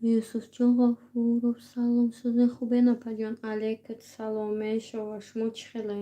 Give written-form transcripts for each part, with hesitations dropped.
Юсуфҷон Ғафуров, салом, сӯзен, хубен, апаҷон? Алейкат салом, мешава, шумо чӣ хеле?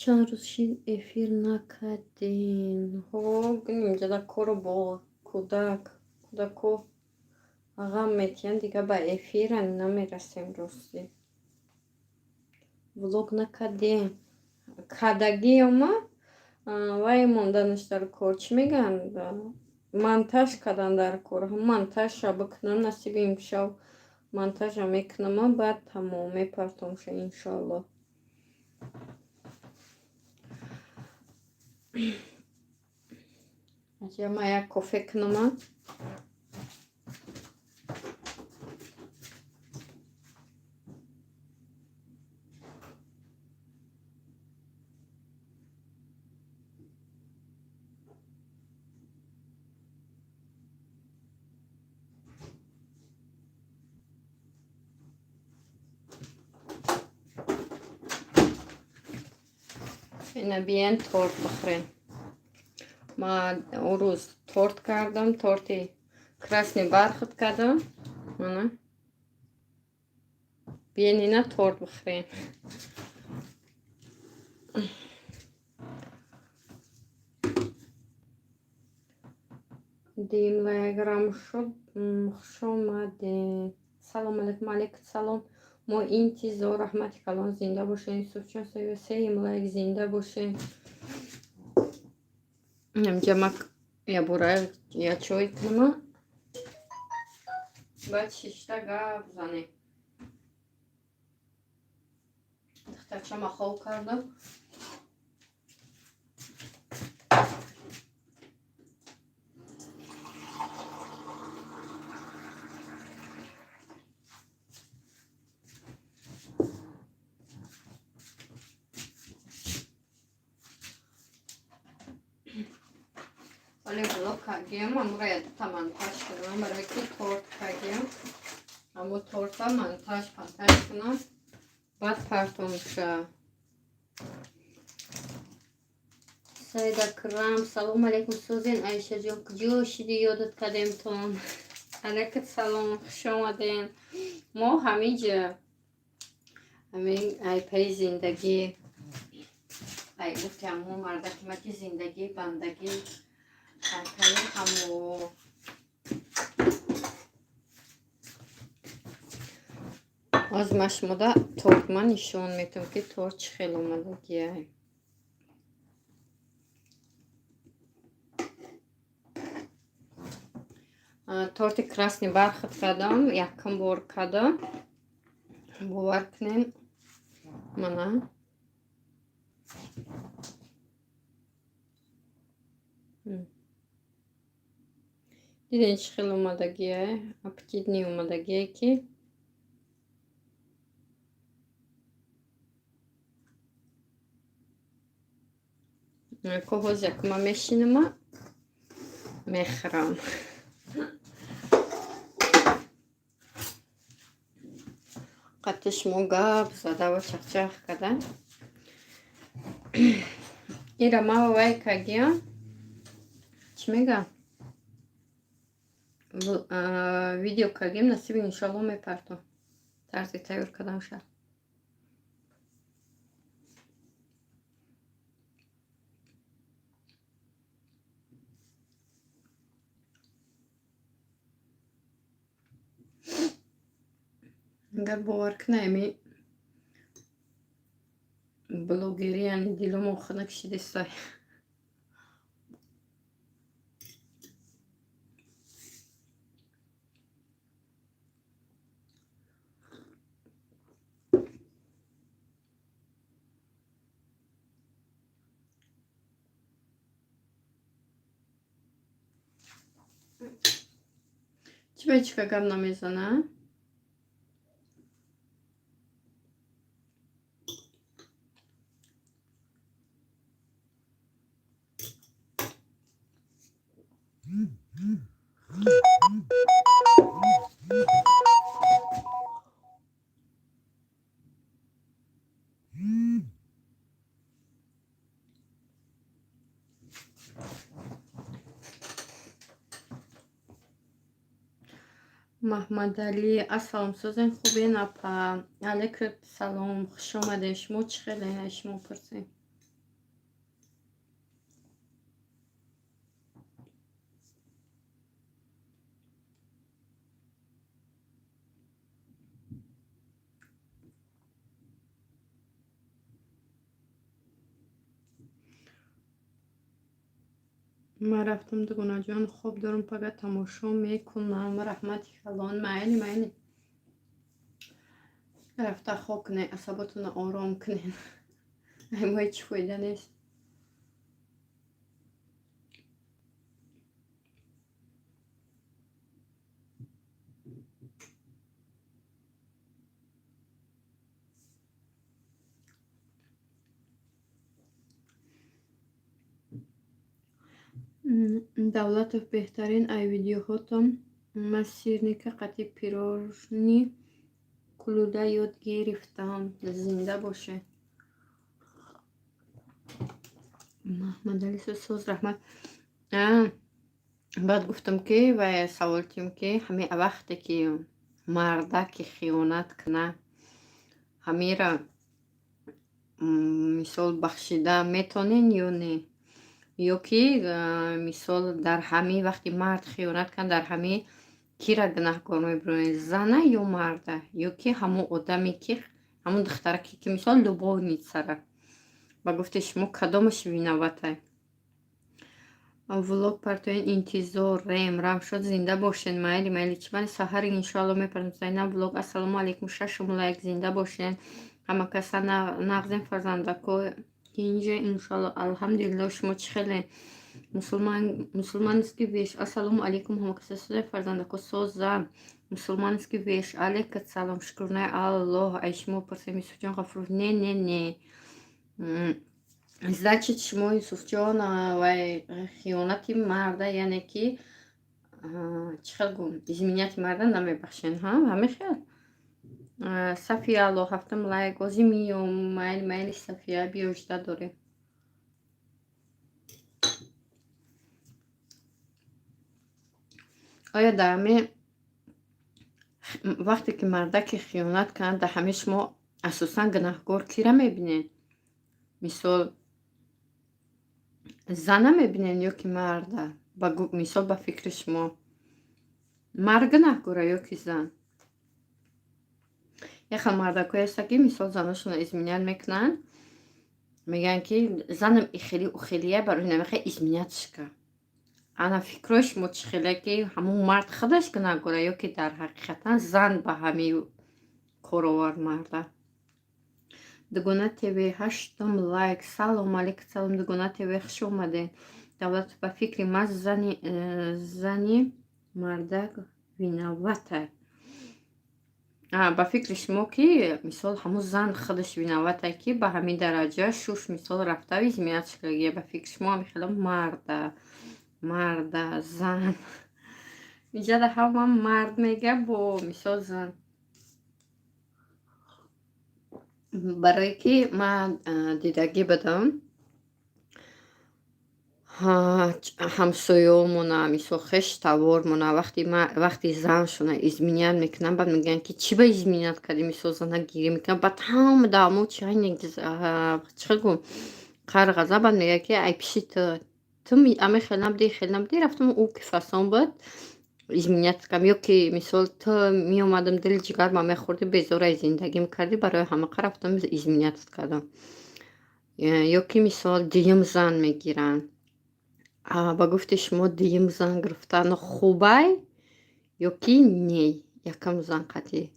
Чанд рӯз шид, эфир накардем. Ҳо, нимҷада кору бо кӯдак, кӯдако ғам метиҳанд, дига ба эфира намерасем, ростӣ. Влог накардем. Кадагиёма вай монданаш дар кор, чӣ мегӯянд? Монтаж кардан дар кор. Монтажша бикунам, насиби имшав монтажа мекунама, баъд тамом мепартомша, иншоаллоҳ. Ма як кофе кунама. Ина, биен, торт бихӯрем. Ма он рӯз торт кардам, торти красный бархат кардам. Мана. Биен, ина, торт бихӯрем. Димлаграм шуд, хуш омадед. Салом алейкум, алейкум салом. Мо интизор, раҳмати калон, зинда бошед, Юсуфҷон, сеюм лайк, зинда бошед. Инҷа ма ябора я чой кунама. Баъд шишта гап занем. Духтарчама хоб кардам. Вале блог кардем, амро якта монтаж кунам, барои ки торт кардем. Аммо торта монтаж пантаж кунам, баъд партомша. Саид Акрам, салом алейкум, сӯзен, Айшаҷон, куҷо шиди, ёдат кардемтон. Алейкум салом, хуш омаден. Мо ҳамиҷа, ҳамин айпаи зиндагӣ, ай гуфти ҳамо мардаки ма ки зиндагӣ бандагӣ, айпаи ҳамо. Ҳозир ма шумода торт ма нишон метавам, ки торт чӣ хел омадагиай. Торти красный бархат кардам, якум бор кардам. Бовар кунед, мана. Дидем, чӣ хел омадагиай, аппетитный омадагиай ки. Ко ҳозир якума мешинама, мехӯрам. Қати шумо гап задаву чахчах карда. Ира ма вай кардиям. Чӣ мегӯям? Видео кардем, насиби иншоалло мепартом. Тарзи тайёр карданша. Агар бовар кунед, ами блогерӣ, яъне диломо хунук шидистай. Чӣ ба ҳечка гап намезана? Маҳмадалӣ, ассалом, созен, хубен, апа? Алейкум салом, хуш омадед. Шумо чӣ хеле, шумо пурсем. Ман рафтам, дугонаҷон, хоб дорам, пага тамошо мекунам. Раҳмати калон, майли, майли. Рафта хоб кунед, асаботонро ором кунед. Мо ҳеҷ фоида нест. Давлатов, беҳтарин ай видеоҳотон. Ман сырника қатъи пирожни кулуда ёд гирифтам. Зинда бошед. Маҳмадалӣ, соз, раҳмат. Баъд гуфтам, ки вай савол тим, ки ҳамин вақте ки мардаке хиёнат куна, ҳамира, мисол, бахшида метонен ё не? Ё ки, мисол, дар ҳамин вақти мард хиёнат кунад, дар ҳамин кира гунаҳкор мебиронед, зана ё марда, ё ки ҳамон одаме, ки ҳамон духтараке, ки, мисол, любовницара? Ба гуфти шумо, кадомаш виноватай? Влог партоен, интизорем. Рамшод, зинда бошен. Майли, майли, чӣ мани, саҳари иншоалло мепардом. Зайнаб влог, ассалому алайкум, шашум лайк. Зинда бошен, ҳама каса, нағзем, фарзандако, инҷа, иншоалло, алҳамдулилло. Шумо чӣ хеле? Мусулманский веш, ассалому алайкум, ҳама каса, соза, фарзандако, соза. Мусулманский веш, алейкум салом, шукрнаи Аллоҳ. Ай шумо пурсем. Юсуфҷон Ғафуров, не, не, не, значит, шумо, Юсуфҷон, вай хиёнати марда, яъне ки, чӣ хел гум, изменяти марда намебахшен, ҳа, ҳамин хел? Сафия Алло, ҳафтум лайк. Ози миём. Майли, майли, Сафия, биё, жда дорем. Оё дар ҳамин вақте ки мардаке хиёнат кунад, дар ҳамин шумо асосан гунаҳкор кира мебинед? Мисол, зана мебинед ё ки марда? Мисол, ба фикри шумо, мард гунаҳкора ё ки зан? Яхел мардакое ҳаста, ки, мисол, заношонро изменять мекунанд, мегӯянд, ки занам ихели ухелия, барои намехоҳ изменятьш кард. Ана, фикрҳои шумо чӣ хеле, ки ҳамон мард худаш гунаҳкора ё ки дар ҳақиқатан зан ба ҳамин кор овард марда? Дугона ТВ, ҳаштум лайк. Салом алейкум, салом, Дугона ТВ, хуш омадед. Давлат, ба фикри ман, зани мардак виновата. Ба фикри шумо, ки, мисол, ҳамун зан худаш виновата, ки ба ҳамин дараҷа шуш, мисол, рафтаву изменять шудагия? Ба фикри шумо, ҳамин хело марда, зан, инҷада ҳама мард мега, бо, мисол, зан. Барое ки ман дидагӣ будам ҳамсоёмона, мисол, хеш тавормона, вақти заншона изменять мекунанд, баъд мегӯянд, ки чӣ ба изменять кардӣ, мисол, зана гирӣ мекунад, баъд ҳама даъмо чӣ хел гум, қаҳр ғазаб, баъд мегӯяд, ки ай пиши ту, ту ами хел набудӣ, хел набудӣ, рафтам, ӯ ки фасон буд, изменять кардам, ё ки, мисол, ту меомадам, дили ҷигарма мехӯрдӣ, безораи зиндагим кардӣ, барои ҳамақа рафтам, изменять кардам. Ё ки, мисол, дуюм зан мегиранд. Ба гуфти шумо, дуюм зан гирифтан хубай ё ки не, якам зан қатъӣ?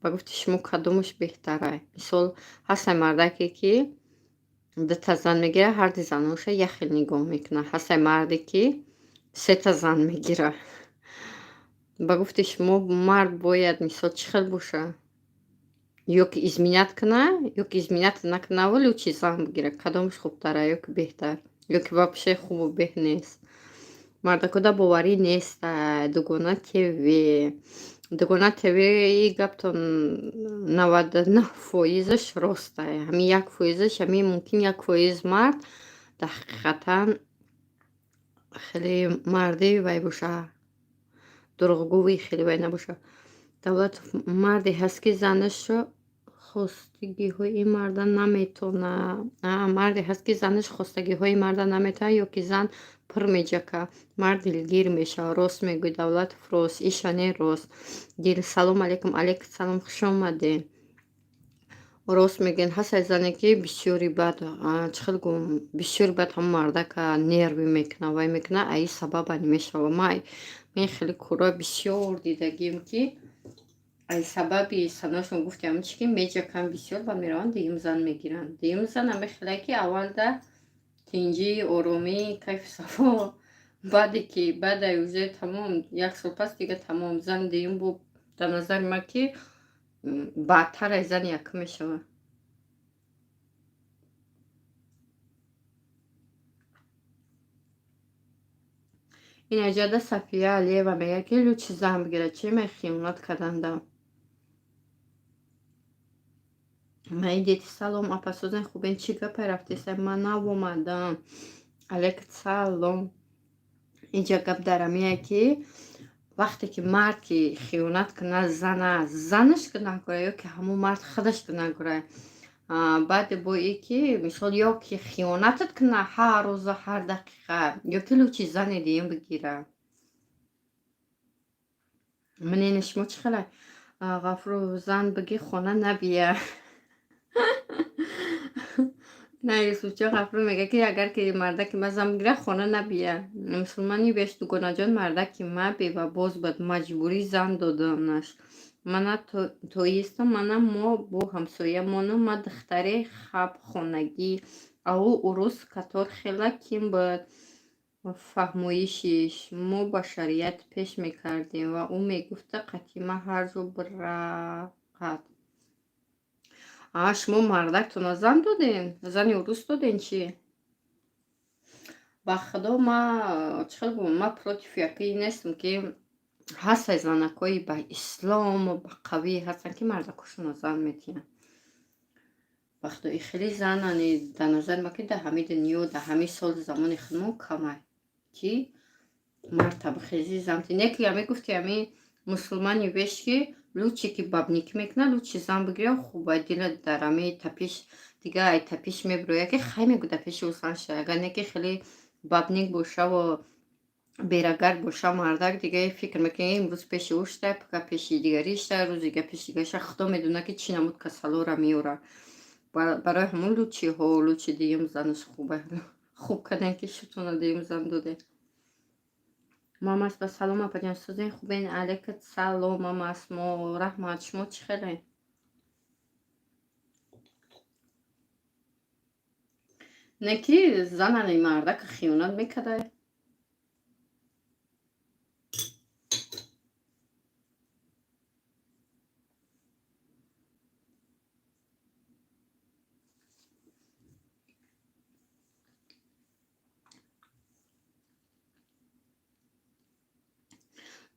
Ба гуфти шумо, кадомаш беҳтарай? Мисол, ҳастай мардаке, ки дута зан мегирад, ҳарду заноша як хел нигоҳ мекунад, ҳастай марде, ки сета зан мегирад. Ба гуфти шумо, мард бояд, мисол, чӣ хел боша? Ё ки изменять куна, ё ки изменять накунаву лучше зан бигира. Кадомаш хубтара ё ки беҳтар, ё ки вообще хубу беҳ нест? Мардакода боварӣ нест. Дугона ТВ, Дугона ТВ, и гаптон 99 фоизаш ростае. Ҳамин 1 фоизаш, ҳамин мумкин 1 фоиз мард дар ҳақиқатан хеле марди вай боша, дурӯғгӯи хеле вай набоша. Давлатов, марде ҳаст, ки занашро хостагиҳои марда наметонад. Марде ҳаст, ки занаш хостагиҳои марда наметавонад, ё ки зан пир меҷака, мард дилгир мешавад. Рост мегӯй, Давлатов, рост, ишане рост. Дил, салом алейкум. Алейкум салом, хуш омадед. Рост мегӯянд, ҳастае зане, ки бисёри бад, чӣ хел гӯм, бисёри бад ҳамон мардака нервӣ мекунад, вай мекунад, аи сабаба намешавад. Ман хеле кора бисёр дидагим, ки ай сабаби саношон гуфти ҳамин чи, ки меҷакан бисёр ва мераванд, дуюм зан мегиранд. Дуюм зан ҳаме хеле, ки аввалда тинҷӣ, оромӣ, кайфу сафо, баъде ки баъдай уже тамом, як сол пас дига тамом, зан дуюм бо дар назари ман ки баъдтар аз зани якум мешавад. Ин аҷада Сафия Алиева мегӯяд, ки лучше зан бигирад, чем хиёнат карданда. Маи салом, апасозен, хубен? Чӣ гапе рафтеса? Ман нав омадам. Алейкум салом. Инҷа гап дар амие, ки вақте ки мард ки хиёнат кунад, зана занаш гунаҳкора ё ки ҳамон мард худаш гунаҳкора? Баъде бо и ки, мисол, ё ки хиёнатат кунад ҳар рӯза, ҳар дақиқа, ё ки лучше зани дуюм бигира. Мнение шумо чӣ хела? Ғафуров, зан бигир, хона набия. На, Юсуфҷон Ғафуров мегӯяд, ки агар ки мардаки ма зан бигирад, хона набия. Мусулмани беш, дугонаҷон, мардаки ма бевабоз буд, маҷбурӣ зан додамаш. Мана тоистам, мана мо бо ҳамсоямону, ма духтари хабхонагӣ, а ӯ урус катор хела ким буд. Фаҳмоишиш мо ба шариат пеш мекардем ва ӯ мегуфта қатима ҳар ҷо бирақад. А шумо мардактона зан доден? Зани урус доден, чӣ? Ба худо, ма чӣ хел гӯям, ма против якӣ нестам, ки ҳастае занакҳои ба ислому ба қавӣ ҳастанд, ки мардакошонро зан метиҳанд. Ба худо, и хеле занани дар назари ман, ки дар ҳамин дунё, дар ҳамин соли замони худмон камай, ки мард табхези зан не, ки ҳами гуфти ҳами мусулмани веш, ки лучше ки бабникӣ мекунад, лучше зан бигирад, хуба дила дар ҳами тапиш дига ай тапиш мебирояд, ки хай мегӯ дар пеши ӯ зан шава. Агар не, ки хеле бабник бошаву берагард боша мардак, дига фикр мекунад, имрӯз пеши ӯ шуда, пака пеши дигарӣ шуда, рӯзи дига пеши дигари шуда, худо медонад, ки чӣ намуд касалоро меорад. Барои ҳамон лучше ҳо, лучше дуюм занаш хуба. Хуб кардем, ки шутона дуюм зан додем. Мама ба салом, апаҷон, созен, хубен? Алейкум салом, мама Асмо, раҳмат, шумо чӣ хеле? Не, ки занани мардака хиёнат мекардай.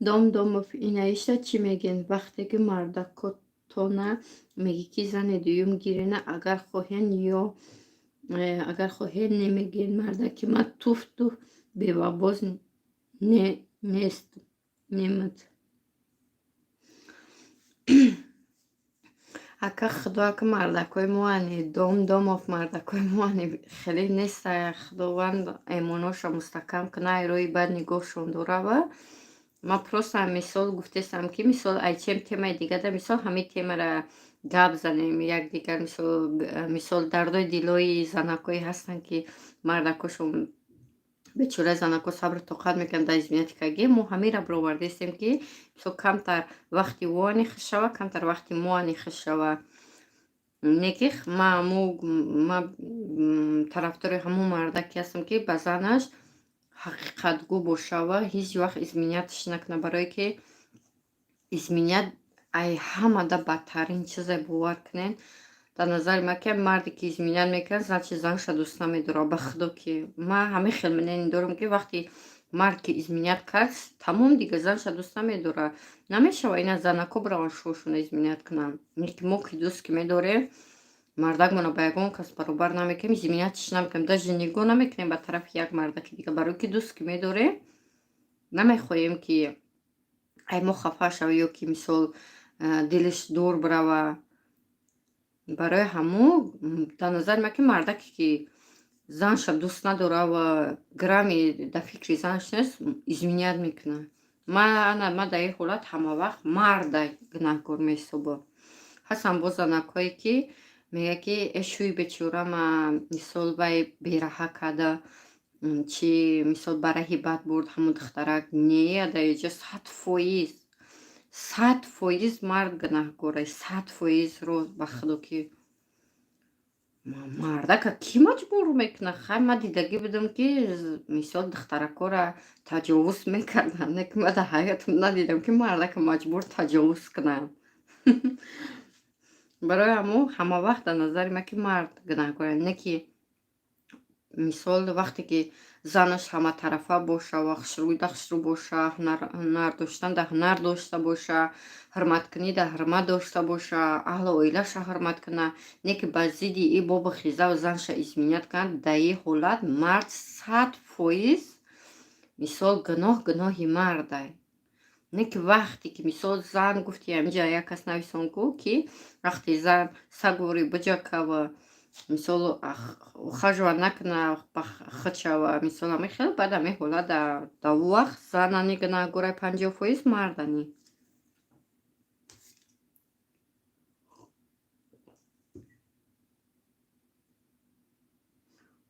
Дом Домов, инаишта чӣ мегӯед, вақте ки мардакотона мегӣ, ки зани дуюм гирена, агар хоҳен ё агар хоҳед немегӯед? Мардаки ма туф туф бевабоз нест немад. Ака, худо, ака, мардакои моани, Дом Домов, мардакои моани хеле неста. Худованд эмоноша мустаҳкам кунад, ай роҳи бад нигоҳшон дорава. Ман просто мисол гуфтестам, ки мисол айчем темаи дигада, мисол, ҳамин темара гап занем якдигар, мисол, дардои дилои занакҳое ҳастанд, ки мардакошон бечора, занако сабру тоқат мекунанд дар изменять кагӣ. Мо ҳаминра баровардестем, ки мисол камтар вақти ӯ ани хуш шава, камтар вақти мо ани хуш шава. Не, ки ма тарафдори ҳамон мардаке ҳастам, ки ба занаш ҳақиқатгӯ бошава, ҳеҷ вақт изменять ш накунад, барое ки Изменять ай ҳамада бадтарин чизе, бовар кунед. Дар назари ман, ки марде ки изменять мекунад, значит, занша дӯст намедорад. Ба худо, ки ман ҳамин хел мнение дорам, ки вақте мард ки изменять кард, тамом, дига занша дӯст намедорад. Намешава ина занако бираванд, шӯшона изменять кунанд. Ки мо ки дӯст ки медорем, мардакмона ба ягон кас баробар намекунем, изменять ш намекунем, даже нигоҳ намекунем ба тарафи як мардаки дига, барои ки дӯст ки медорем, намехоҳем, ки ай мо хафа шава ё ки, мисол, дилаш дур бирава. Барои ҳамо, дар назари ман, ки мардаке ки занша дӯст надора ва грамми дар фикри занаш нест, изменять мекунад. Ман дар ин ҳолат ҳамавақт марда гунаҳкор меҳисобам. Ҳастанд боз занакҳое, ки мегӯяд, ки э, шӯи бечора ма, мисол, вай бераҳа карда, чи, мисол, ба раҳи бад бурд ҳамон духтарак. Не, дар инҷо 100%, 100% мард гунаҳкор, 100%. Рост, ба худо, ки мардака кӣ маҷбур мекунад? Хай, ман дидагӣ будам, ки, мисол, духтаракҳоро таҷовуз мекарданд, не ки ман дар ҳаётам надидам, ки мардака маҷбур таҷовуз кунанд. Барои ҳамо ҳамавақт дар назари ман, ки мард гунаҳкор, не ки, мисол, вақте ки занаш ҳаматарафа боша ва хушрӯйда хушрӯ боша, ҳунар доштанда ҳунар дошта боша, ҳурматкунида ҳурмат дошта боша, аҳлу оилаша ҳурмат куна, не ки ба зидди и бобу хизаву занша изменять кунад, дар ин ҳолат мард 100%, мисол, гуноҳ гуноҳи мардай. Не ки вақте ки, мисол, зан гуфти, ҳаминҷа як кас нависон ку, ки вақте зан сагвори биҷакава, мисол, ухаживать накуна ба худшава, мисол, ҳамин хел, баъд ҳамин ҳолат, дар он вақт занани гунаҳгорай 50%, мардани.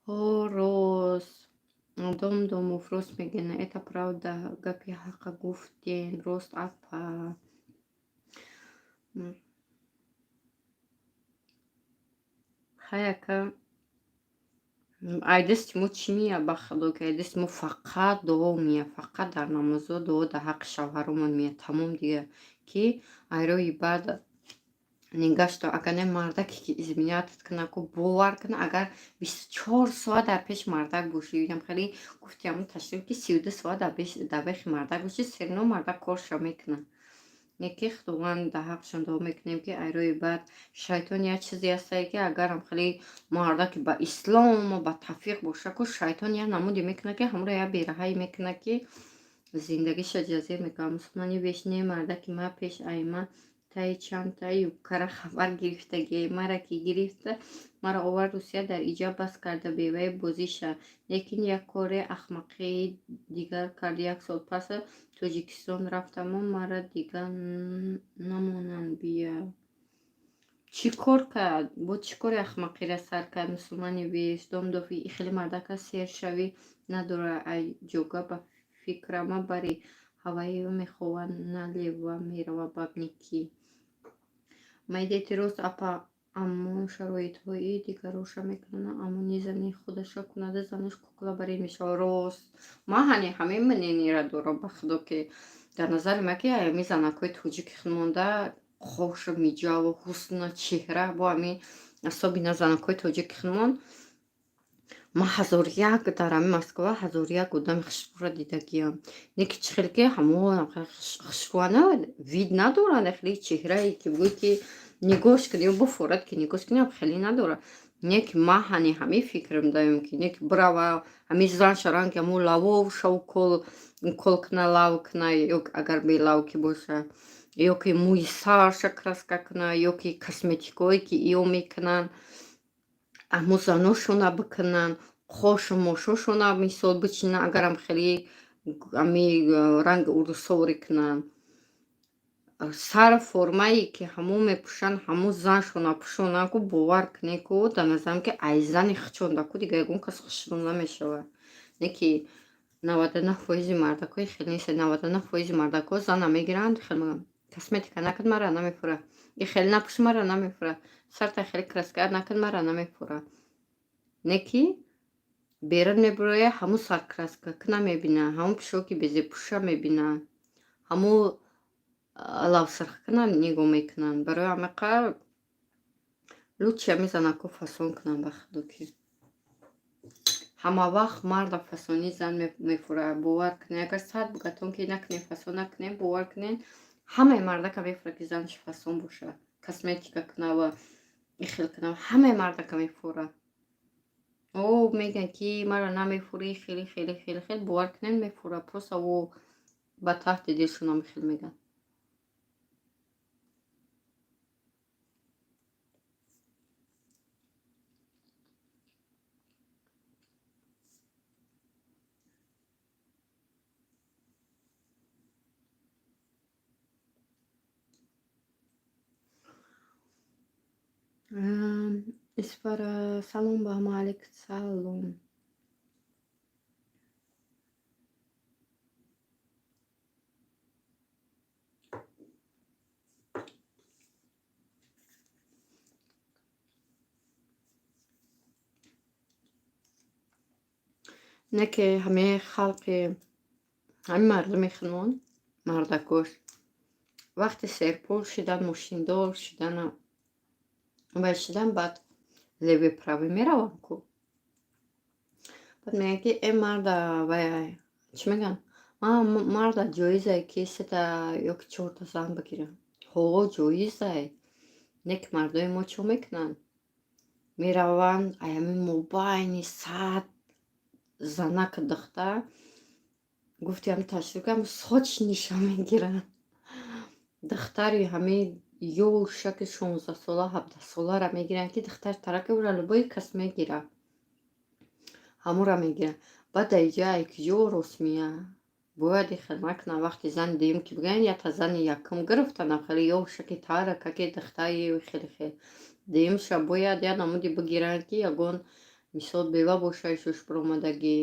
Ҳо, рост, дом домов, рост мегӯяд, это правда, гапи ҳақа гуфтен, рост, апа. Хай, ака, ай дасти мо чӣ меяд, ба худо, ки ай дасти мо фақат дуо меяд, фақат дар намозҳо дуо дар ҳаққи шавҳаромон меяд, тамом дига, ки ай роҳи бад нигаҳ дор. Агар не, мардаке ки изменять кунад ку, бовар кунад, агар 24 соат дар пеши мардак бошӣ, ям хеле гуфти ҳамон ташриф, ки 32 соат дар бехи мардак бошӣ, серно мардак корша мекунад. Не ки Худованд, дар ҳаққшон дуо мекунем, ки ай роҳи бад. Шайтон як чизе ҳастае, ки агарам хеле мардаке ба ислому ба тавфиқ боша ку, шайтон як намуде мекунад, ки ҳамонро як бераҳае мекунад, ки зиндагиша ҷазир мекунад. Мусулмони беш не, мардаки ма пеш ай ма таи чандта юбкара хабар гирифтагӣ. Мара ки гирифта, маро овард Русия, дар иҷа бас карда беваи бозиша. Лекин як кори ахмақии дигар кард: як сол пас Тоҷикистон рафтаму мара дига намонанд бия. Чӣ кор кард? Бо чӣ кори ахмақиро сар кард, мусулмони беш? Домдофи хеле мардака сершавӣ надорад, ай ҷога ба фикрама бари ҳаваи мехоҳад налево мерава бабники. Майдети, рост, апа, аммо шароитҳои дигароша мекунад, аммо ни зани худаша кунада, занаш кукла барин мешавад. Рост, ман ҳани ҳамин мнение ра дорам, ба худо, ки дар назари ман, ки ҳами занакҳои тоҷики худмонда хошу миҷаву ҳусна чеҳра, бо ҳами, особенно занакҳои тоҷики худмон, ман ҳазору як дар ҳами Москва ҳазору як одами хушрӯра дидагиам. Не ки чӣ хел ки ҳамон хушрӯана вид надоранд, хеле чеҳрае ки гӯй ки нигоҳш кунӣ, буфорад ки нигоҳш кунӣ, хеле надорад. Не ки ман ҳани ҳамин фикрам даём, ки не ки бирава ҳамин занша ранги ҳамун лавовша укол куна, лав куна, ё агар белав ки боша, ё ки мӯи сарша краска куна, ё ки косметикое ки иё мекунанд, ҳамун заношона бикунанд, қошу мошошона, мисол, бичинанд, агарам хеле ҳами ранги урусоворӣ кунанд, сар формае ки ҳамон мепӯшанд, ҳамун заншона пӯшонанд ку, бовар кунед ку, дар назарам, ки ай зани хичонда ку дига ягон кас хушрӯ намешавад. Не ки 99 фоизи мардакҳои хеле нест, 99 фоизи мардакҳо зана мегиранд, хеле мегӯянд: косметика накун, мара намефура, и хеле напӯш, мара намефура, сарта хеле краска накун, мара намефура. Не ки берун мебироя, ҳамун саркраска куна мебина, ҳамун пӯшоки безебпӯша мебина, ҳамун. Лавсирх кунанд, нигоҳ мекунанд. Барои ҳамақа лучше ҳами занако фасон кунанд, ба худо, ки ҳама вақт марда фасонӣ зан мефурад. Бовар кунед, агар сад бугатон ки накунем, фасон накунем, бовар кунед, ҳамаи мардака мефурад, ки занаш фасон бошад, косметика кунава, ихел кунава, ҳамаи мардака мефурад. О, мегӯянд, ки маро намефурӣ, хеле хеле хеле хеле. Бовар кунед, мефурад, просто о ба таҳти дилшон ҳамихел мегӯянд. Исфара, салом ба ҳама, алейк салом. Не ки ҳамаи халқи, ҳамин мардуми хунон, мардакош, вақте серпул шидан, мошиндор шидану вай шидан, баъд левый правый мераванд ку. Баъд мегӯянд, ки э, марда вай чӣ мегӯянд, марда ҷоизае, ки сета ё ки чорта зан бигирад. Ҳо, ҷоизае. Не ки мардои мо чӣ мекунанд? Мераванд, ай ҳамин мобайни 100 занак духтар, гуфти ҳами ташриф, сочниша мегиранд. Духтари ҳамин ёшаки 16-сола, 17-солара мегиранд, ки духтари тараки ӯра любой кас мегирад. Ҳамура мегиранд. Баъд дар иҷа ай куҷо рост меяд? Бояд ихел накунанд. Вақти зани дуюм ки бигӯянд, якта зани якум гирифтанам, хеле ёшаки тарака, ки духтари хеле хел. Дуюмша бояд як намуди бигиранд, ки ягон мисол бева бошад, шушбиромадагӣ,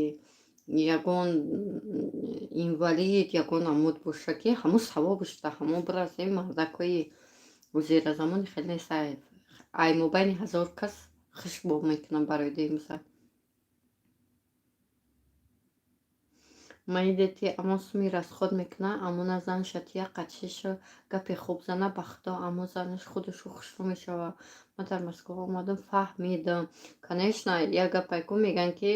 ягон инвалид, ягон намуд боша, ки ҳамун савобаш дар ҳамон бираса. Ин мардакҳои зеразамони хеле нест, ай мобайни 1000 кас хушбоб мекунанд барои дуюм зан. Маидети аммо суми расход мекунад, аммо на занша тия қатшишу гапи хуб зана, ба худо, аммо занаш худушу хушрӯ мешавад. Ман дар Москва омадам, фаҳмидам. Конечно, як гапае ку мегӯянд, ки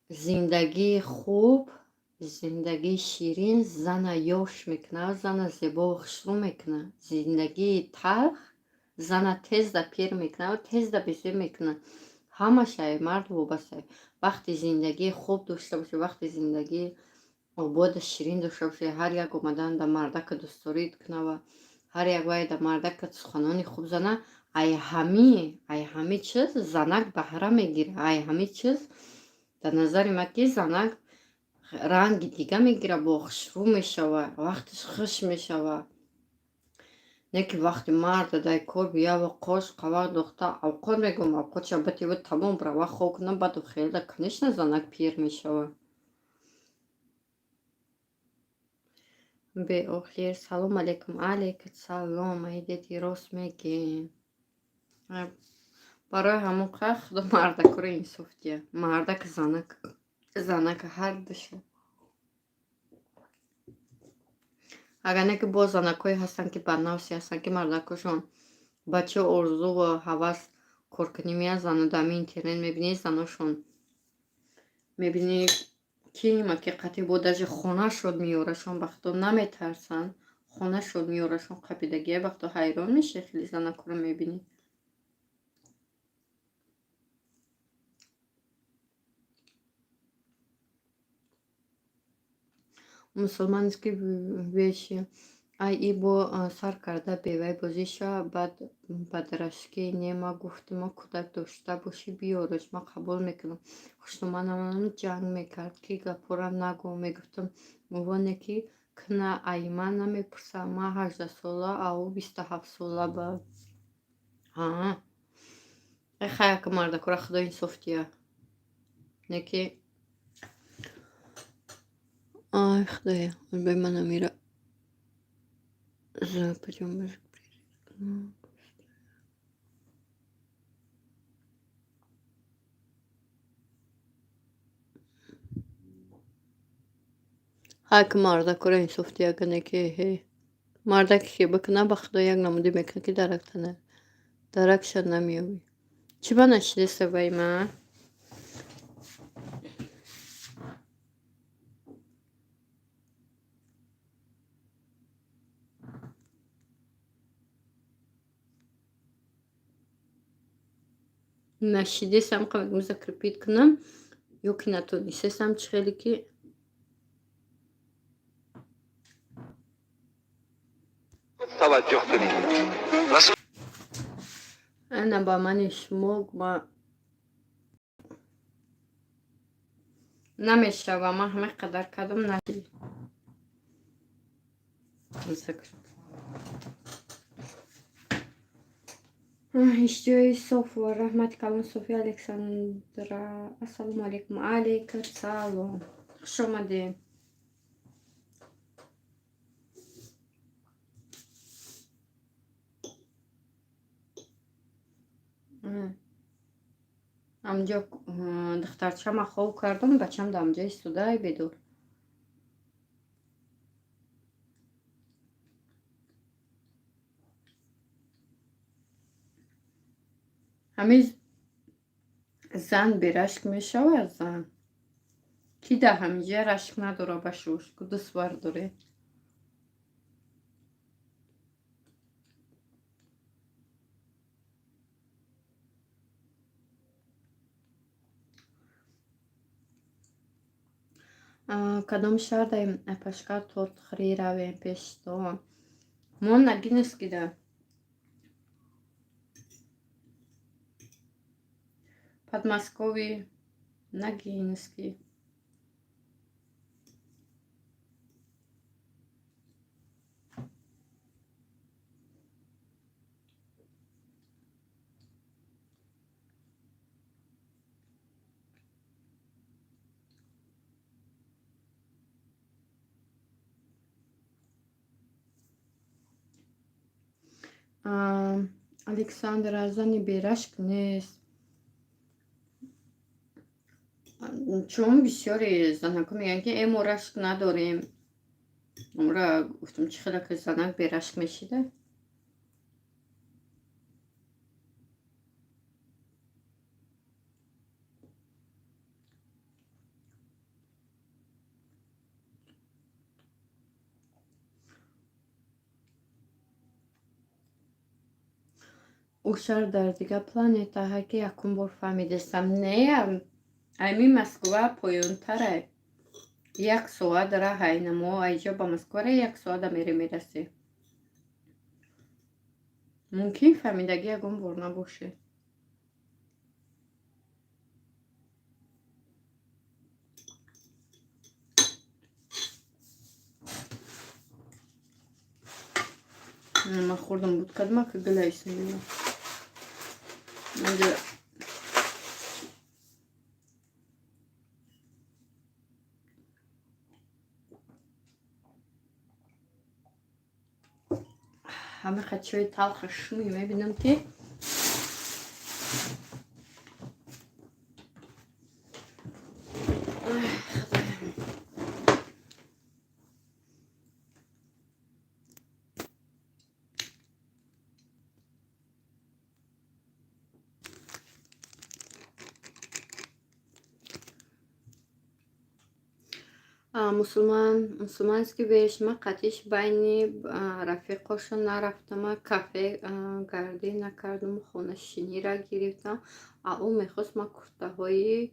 зиндагии хуб, зиндагии ширин зана ёш мекунад, зана зебову хушрӯ мекунад. Зиндагии талх зана тезда пир мекунад, тезда безеб мекунад. Ҳамаш ай мард вобаста. Вақте зиндагии хуб дошта бошӣ, вақте зиндагии ободу ширин дошта бошӣ, ҳар як омадан да мардака дӯстдорӣ кунава, ҳар як вай да мардака суханони хуб зана, ай ҳами чиз занак баҳра мегирад. Ай ҳами чиз, дар назари ман, ки занак ранги дига мегирад, бо хушрӯ мешавад, вақташ хуш мешавад. Не ки вақти марда дар кор биява, қош қавақ духта, авқот мегӯям, авқотша битиву тамом, рава хоб кунам, баъду хелда, конечно, занак пир мешавад. Беохир, салом алейкум, алейкум салом, айдеди рост мегӣ. Барои ҳамон қа худо мардакуро инсоф диҳад. Мардак, занак, занака ҳардуша. Агар не ки боз занакҳое ҳастанд, ки баднафсе ҳастанд, ки мардакошон ба чӣ орзуву ҳавас коркунӣ меянд, зану дар интернет мебинӣ, заношон мебинӣ, ки маки қатъи бо даже хона шуд меёрашон, ба худо, наметарсанд, хона шуд меёрашон, қапидагия, ба худо, ҳайрон мешавӣ, хеле занакҳоро мебинӣ. Мусулманский вещи. Ай и бо сар карда бевай бозӣ шава, баъд бадрашки не, ма гуфтам, ма кӯдак дошта бошӣ, биёраш, ман қабул мекунам. Хушноманам ҷанг мекард, ки гапҳоро нагӯ. Мегуфтам, воне ки кна, ай ман намепурсам, ман 18-сола, а ӯ 27-сола ба. Ҳа. Э, хаяка мардакора худо инсоф диҳад. Не ки ай худоя, бе ман амира за. Пойдём. Ҳар ки мардакора инсоф диҳад, не ки ҳе. Мардаке ки бикуна, ба худо, як намудӣ мекунад, ки даракша намеёбӣ. Чӣ ба нашидеста вай ма? Нашидесам, мегум, закрепить кунам ё ки натонистесам, чӣ хеле ки. توجه کنید. رسول Ана ба мани шумо ма намешава. Ман ҳама қадар кардам, нашид. Закреп. Иштиҳои соф ва раҳмати калон, София Александра. Ассалому алайкум. Алейкум салом. Хуш омадед. Амҷо духтарчама хоб кардам, бачам дар амҷо истода бедор. Ҳамин зан берашк мешавад, зан. Ки дар ҳаминҷа рашк надора ба шуш, дӯст бардоре. Кадом шаҳр даем, апашка, тортхӯрӣ равем пештон? Мо Ногинскида. Подмосковье, Ногинский. Александра, зани берашк нест. Чун бисёре занако мегӯянд, ки э, мо рашк надорем. Умра гуфтам, чӣ хела ки занак берашк мешида? Ӯ шаҳр дар дигар планетаҳа, ки якум бор фаҳмидастам. Не, ами Москва поёнтарай. Як соат раҳай. Мо айҷо ба Москвара як соата мерем, мерасем. Мумкин, фаҳмидагӣ ягон бор набошед. Ман хӯрдам, буд кардам, ки гилайсам. Инҷа ҳама чойи талха шӯй мебинам, ки ай, Худоям. Мусулман, мусулманский веш, ма қатиш байни рафиқошо нарафтама, кафе гардӣ накардам, хонашинира гирифтам. А ӯ мехост, ма куртаҳои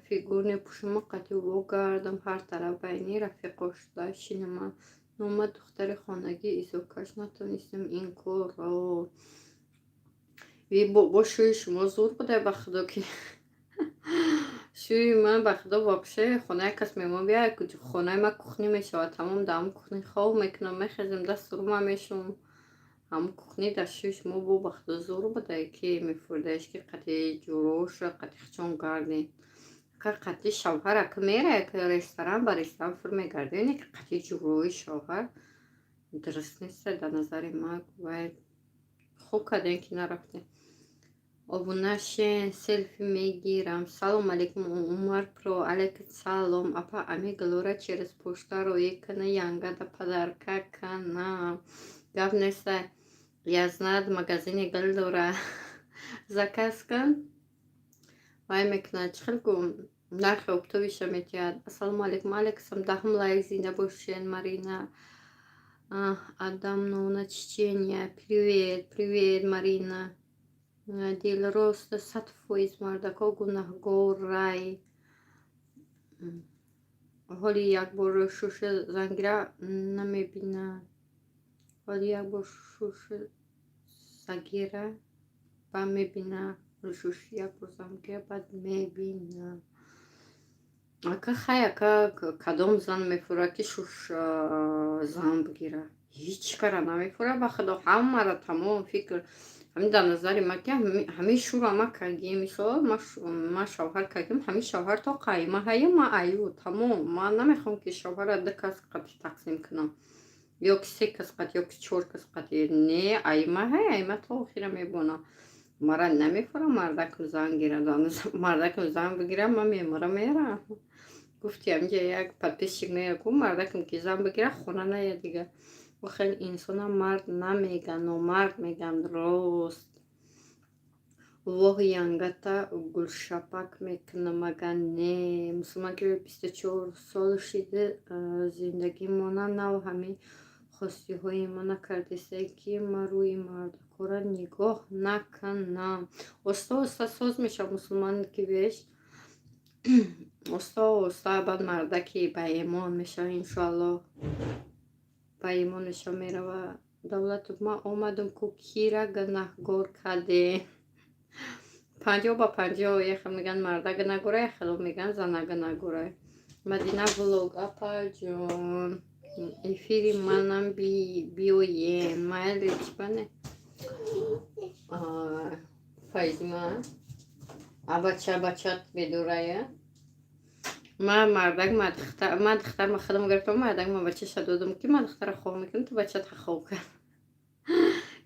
фигурный пӯшума, қати вогардам, ҳар тараф байни рафиқошда шинама. Но ма духтари хонагӣ, изокаш натонистам ин корро. Бо шӯи шумо зур буда, ба худо, ки шӯи ман, ба худо, вообще хонаи кас меҳмон бияд, хонаи ман кухня мешавад тамом. Дар ҳамн кухня хоб мекунам, мехезам, дасту мешум ҳамн кухня. Дар шӯи шумо бо, ба худо, зур буда, ки мефурдаеш, ки қати ҷуроша, қати хичон гардем. Қати шавҳара ки мерая ресторан, ба ресторан фур мегардем, не ки қати ҷурои шавҳар дуруст нест дар назари ман. Вай хуб кардем, ки нарафтем. Обуна шен, селфи мегирам. Салом алейкум, Умар Про. Алейкум салом. Апа, ами гулора через почта роӣ кана, янгада подарка кана. Гап неста, я знаю, магазини гул дора, заказ кун, вай мекунад. Чӣ хел гум, нархи оптовый ша метиҳад. Ассалому алейкум. Алейкум. Даҳум лайк. Зинда бошен, Марина Адамновна, Чечения. Привет, привет, Марина. Дилрост, 100% мардако гунаҳгорай. Ҳоли якбор шуша зангира намебинад. Ҳоли якбор шуша загира ба мебина. Шуш якбор зангира, баъд мебина. Ака, хай, ака, кадом зан мефурад, ки шуш зан бигира? Ҳеҷ кара намефурад, ба худо, ҳамаро тамом фикр. Ҳамин дар назари ма, ки ҳамин шура ма кардем, мисол, ма шавҳар кардем, ҳамин шавҳар то қайма ҳаю, ма аю, тамом. Ман намехоҳам, ки шавҳара ду кас қати тақсим кунам ё ки се кас қати, ё ки чор кас қати. Не, айма ҳай, айма то охира мебонам. Мара намефурам мардакам зан гирад. Мардакам зан бигирам, ман мемурам, мерам. Гуфти, ҳаминҷа як подписчик меяд, ку мардакам ки зан бигира, хона наяд дига. Хеле инсона мард намеган, номард меган, рост. Воҳ, янгата гулшапак мекунам, агар не. Мусулман ки 24 сол шида, зиндагимона нав ҳамин хостиҳои ма накардесае, ки ма рӯи мардакора нигоҳ накунам. Оста оста соз мешавад, мусулман ки веш. Оста оста баъд мардаки баэмон мешавад, иншоаллоҳ, баимон мешава, мерава. Давлатов, ман омадам ку, кира гунаҳгор кардем? 50 ба 50. Яхел мегӯянд, марда гунаҳгора, яхело мегӯянд, зана гунаҳгора. Мадина Влог, апаҷон, эфири манам биёен. Майли, чипане файзима, а бача, бачат бедорая. Ма мардак, ма духтар ма худам гирифтам, мардак ма бачаша додам, ки ма духтара хоб мекунам, ту бачата хоб кард,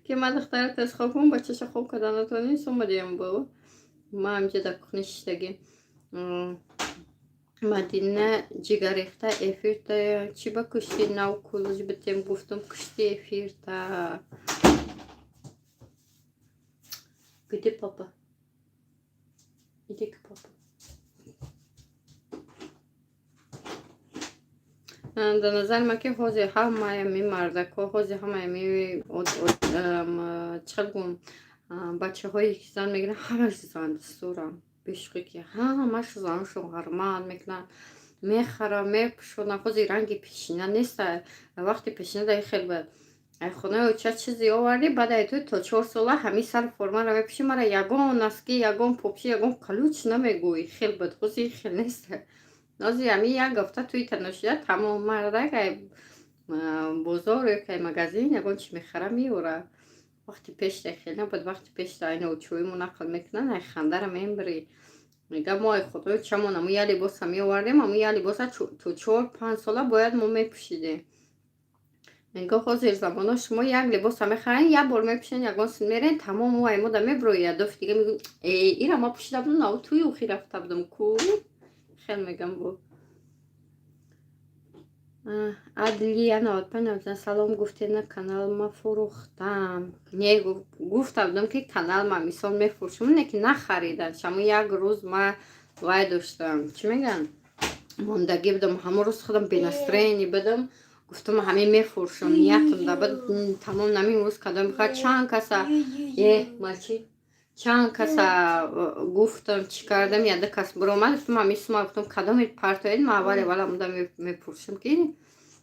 ки ма духтара тез хоб кунам, бачаша хоб карда натонис. Омадиам бо ма ҳамҷа дар кухня шиштагӣ. Мадина ҷигаррехта, эфирта чӣ ба кушти нав кулуҷ битем, гуфтам, кушти эфирта. Где папа? Иди к папа. Дар назари ман, ки ҳозир ҳамаи ами мардакҳо, ҳозир ҳамаи ами чӣ хел гӯм, бачаҳое ки зан мегиранд, ҳамаш зандастуранд. Бешӯхӣ, ки ҳамаш занашон ҳурмат мекунанд, мехаранд, мепӯшонанд. Ҳозир ранги пешина неста. Вақти пешина дар хел буд: ай хонаи оча чизе овардӣ, баъд ай ту то 4 сола ҳамин сари формаро мепӯшӣ, мара ягон носки, ягон попши, ягон калуч намегӯӣ. Хел буд. Ҳозир хел неста. Ҳозир ҳамин як ҳафта туи таношида, тамом, мардак ай бозор ё ки ай магазин ягон чи мехара, меорад. Вақти пешта хел набуд. Вақти пешта айна очоиму нақл мекунанд, ай хандара мембирӣ. Мега, мо ай худои чамон аму як либоса меовардем, аму як либоса то 4-5 сола бояд мо мепӯшидем. Мега, ҳозир замоно шумо як либоса мехарен, як бор мепӯшен, ягон син мерен, тамом, ӯ аймода мебирояд. Дофи дига мегӯ, э, ира ма пӯшида будам, нав туи охи рафта будам ку. Хел мегам бо. Адлия 95. Салом, гуфтена, канал ма фурӯхтам. Не, гуфта будам, ки канал ма мисол мефурӯшам, не ки нахаридан. Шамо як рӯз ма вай доштам, чӣ мегӯянд, мондагӣ будам, ҳамон рӯз худам бе настроение будам, гуфтам, ҳамин мефурӯшам, ниятам да буд, тамом. Намин рӯз кадом бихоҳад, чанд каса, е малчи, чанд каса гуфтам, чӣ кардам, яда кас биромад, гуфтам, ҳамин сума, гуфтам, кадоме партоед, ма аввал аввал амуда мепурсам, ки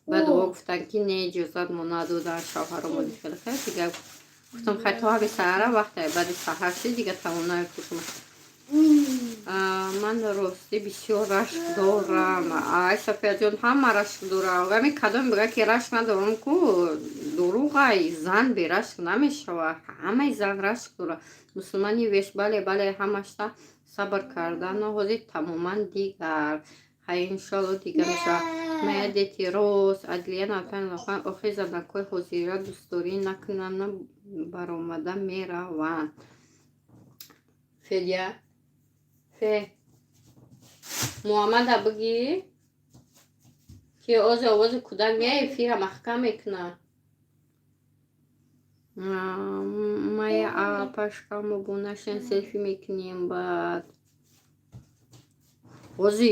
баъд о гуфтанд, ки не, иҷозат мо надодан, шавҳаро хеле хел. Дига гуфтам, хай, то ҳами саҳара вақте, баъди саҳар шид, дига тамом, намепурсам. Ман ростӣ бисёр рашк дорам. Ай, Софияҷон, ҳама рашк дорам. Ами кадом бигӯяд, ки рашк надорам, ку дурӯғай. Зан берашк намешавад, ҳамаи зан рашк дорад. Мусулмани веш, бале, бале, ҳамашта сабр кардану ҳозир тамоман дигар. Хай, иншоалло, дигар мешавад. Моя дети рост. Адлия 95. Охи, занакҳои ҳозира дӯстдорӣ накунанд, баромада мераванд. Федя, Фе Муҳаммада бигӣ, ки ози овози кӯдак меяй, эфира маҳкам мекунад. Мая апашка, мубунашен, селфи мекунем. Баъд ози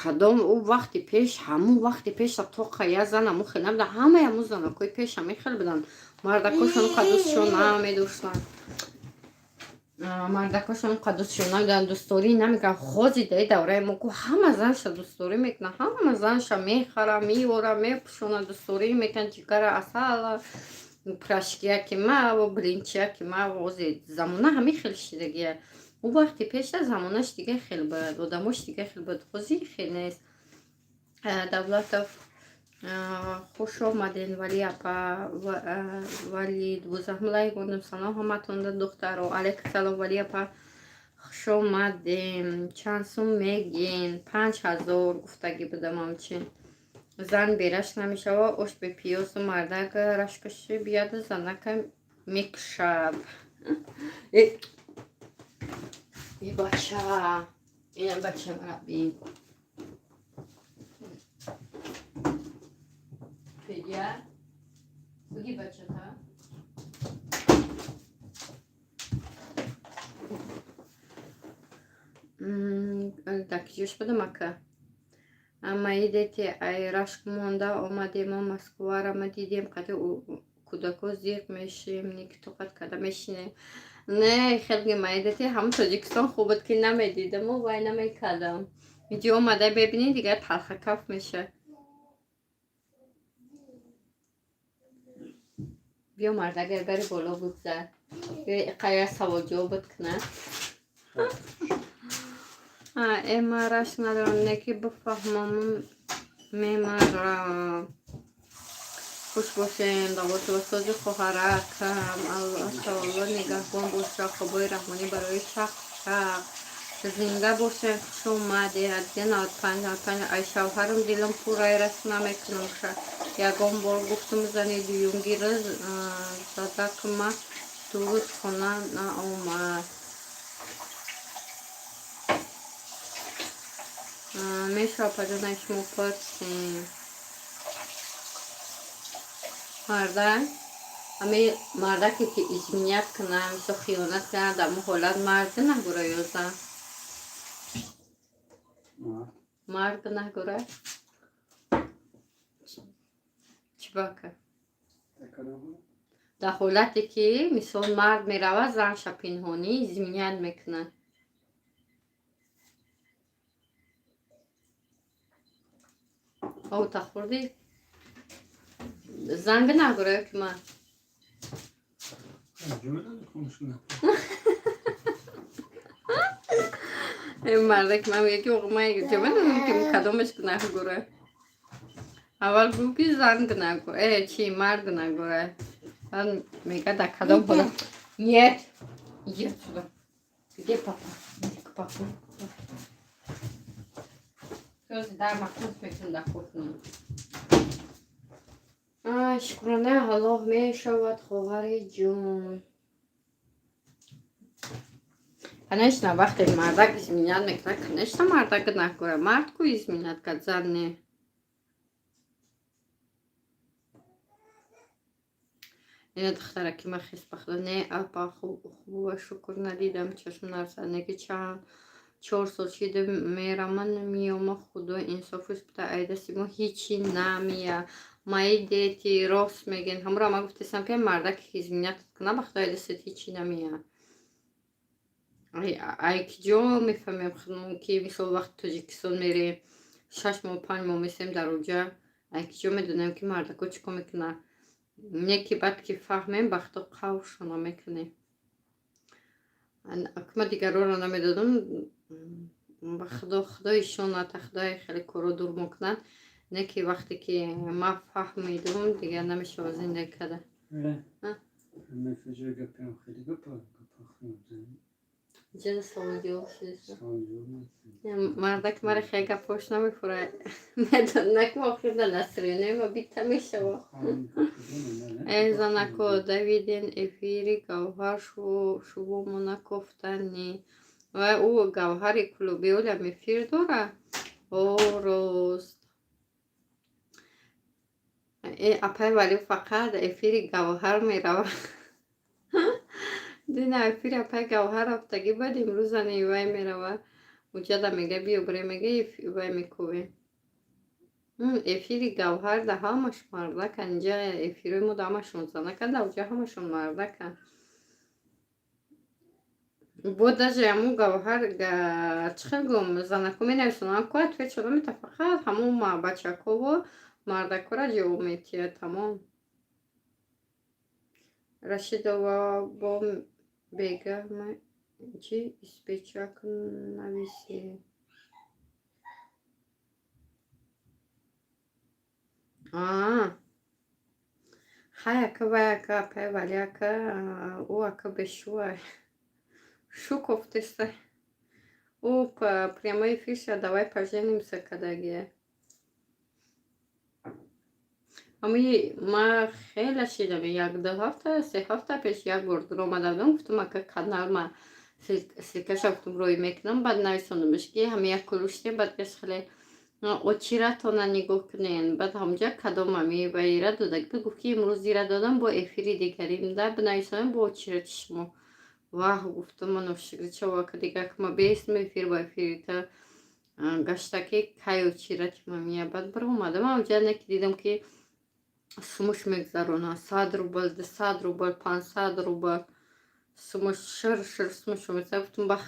кадом ӯ вақти пеш, ҳамун вақти пеша тоқа я зан аму хел набуда. Ҳамаи ҳамун занакҳои пеш ҳамин хел буданд. Мардакошон қадусшон намедоштанд, мардакошон қадусшон намедонанд, дӯстдорӣ намекунанд. Хози даи давраи мо ку ҳама занша дӯстдорӣ мекунад, ҳама занша мехара, меёра, мепӯшона, дӯстдорӣ мекунад. Ҷигара, асала, пирожкияки ма, блинчияки ма. Ози замона ҳамин хел шидагия. Ӯ вақти пеша замонаш дига хел буд, одамош дига хел буд, ҳозир хел нест. Давлатов, хуш омаден. Вали апа, Вали дувоздаҳ гондум. Салом ҳаматонда, духтаро. Алейкум салом, Вали апа, хуш омадем. Чанд сум мегин? 5000 гуфтагӣ будам. Ҳамчин зан берашк намешава, ош бепиёзу мардак рашкаши бияду занака мекушад. Е бача, ина бача мара бин. Федя, биги бачата. Так ҷош будам, ака. Мои дети ай рашк монда омадем, Москвара ма дидем, қади кӯдако зиқ мешим, ник тоқат карда мешинем. Не, хеле мои дети, ҳам Тоҷикистон хуб буд, ки намедидаму вай намекардам. Иҷо омада бебинӣ, дигар талхакаф меша. Биё, мардагар, бари боло бигзар, қая савол ҷавоб кунад. Э, ма рашк надорам, не ки бифаҳмам, мемарам. Хуш бошем, давоту хоҳаракам. Алло нигаҳбон боша, хобои раҳмонӣ барои чақ чақ. Зинда бошем, хуш омадед. Адия 95 95. Ай шавҳарам дилам пурай, раст намекунам. Ягон бор гуфтум, зани дуюмгира задакма, 2 рӯз хона наомад. Мешава, апаҷон, шумо пурсем. Мардак, ами мардаке ки изменять кунад, мисол хиёнат кунад, дар ҳолат мард гунаҳгора ё зан? Мард гунаҳгора. Чӣ бака? Дар ҳолате ки мисол мард меравад, занша пинҳонӣ изменять мекунад. Ота хӯрдӣ? Зан гунаҳгора ё ки мард? Konuşun. Мардак ман мега, ки ман ҷо медонам, ки кадомаш гунаҳгора. Аввал гуфт, ки зан гунаҳгор, э чи, мард гунаҳгора. Баъд мега, дар кадом ҳолат. Нет, иди отсюда. Где папа? Иди к папу. Дар махсус мекунам дар кухня. Шукронаи Аллоҳ мешавад, хоҳари ҷон. Конечно, вақте мардак изменять мекунад, конечно, мардак гунаҳгора. Мард ку изменять кард, зан не. Ина духтараки ма хис бахда. Не, апа, хуб, шукр, надидам, чашм нарасад. Неки чанд 4 сол шида мераман, миёма, худо инсофус буда, айдасти мо ҳичи намия. Мои дети, рост мегӯянд. Ҳамуро ма гуфтесам, ки мардак изменять кунад, ба худо, айдастет ҳичи намия. Ай киҷо мефаҳмем худмон, ки мисол вақти Тоҷикистон мерем, 6 моҳ, 5 моҳ месем дар оҷа, ай киҷо медонем, ки мардако чӣ кор мекунад? Не, ки баъд ки фаҳмем, ба худо, қавшона мекунем. Ма дигарҳоро намедодам, ба худо, худо ишоната, худои хеле корро дур мекунад. Не, ки вақте ки ма фаҳмидум, дигар намешавад зиндагӣ карда. Мефаҷа гапям хеле гапа гапа. Ҷина савол ҷавоб шудеса. Мардак мара хеле гапош намефура. Медонак охир да насринема бита мешава. Э, занако, давиден эфири Гавҳар шувому накофтани. Ва ӯ Гавҳари клуби олям эфир дора? О, рост. Э, апай Валӣ фақат эфири Гавҳар мерава. Дина эфири апай Гавҳар рафтагӣ, баъд имрӯзани вай мерава. Уҷада мега, биё бире, мега, вай мекувем. Эфири Гавҳар да ҳамаш мардакан. Инҷа эфирои мо да ҳамашон занакан, да уҷа ҳамашон мардакан. Бо даже ҳамун Гавҳар чӣ хел гум, занако менависонанд ку, ответ шуда мета, фақат ҳамун бачакову мардакора ҷавоб метиҳад, тамом. Рашидова бо бега чи испечак нависе. Аа. Хай, ака, вай ака, апай Вали ака, ӯ ака бешӯай. Шу кофтеста. Ӯ прямой эфирша «Давай поженимся» кардагия. Ами ма хеле шидам, як ду ҳафта, 3 ҳафта пеш як бор дуромада будам, гуфтам, ака, канал ма ссылка ша, гуфтам, рӯй мекунам, баъд нависондамш, ки ҳами як кулуштем, баъд гаш хеле очиратона нигоҳ кунен, баъд ҳамҷа кадом ами вайра дода гуфт, ки имрӯз ира додам, бо эфири дигарим да бинависонем бо очирати шумо. Ваҳ, гуфтам, ману шикричава, ака, дигар ма беистм эфир ба эфирита гашта, ки кай очирати ма мия. Баъд баромадам ҳамҷа, не ки дидам, ки сумуш мегзаронад, 100 рубл, 200 рубл, 500 рубл сумуш, шир шир сумуш омеца. Гуфтам, бах,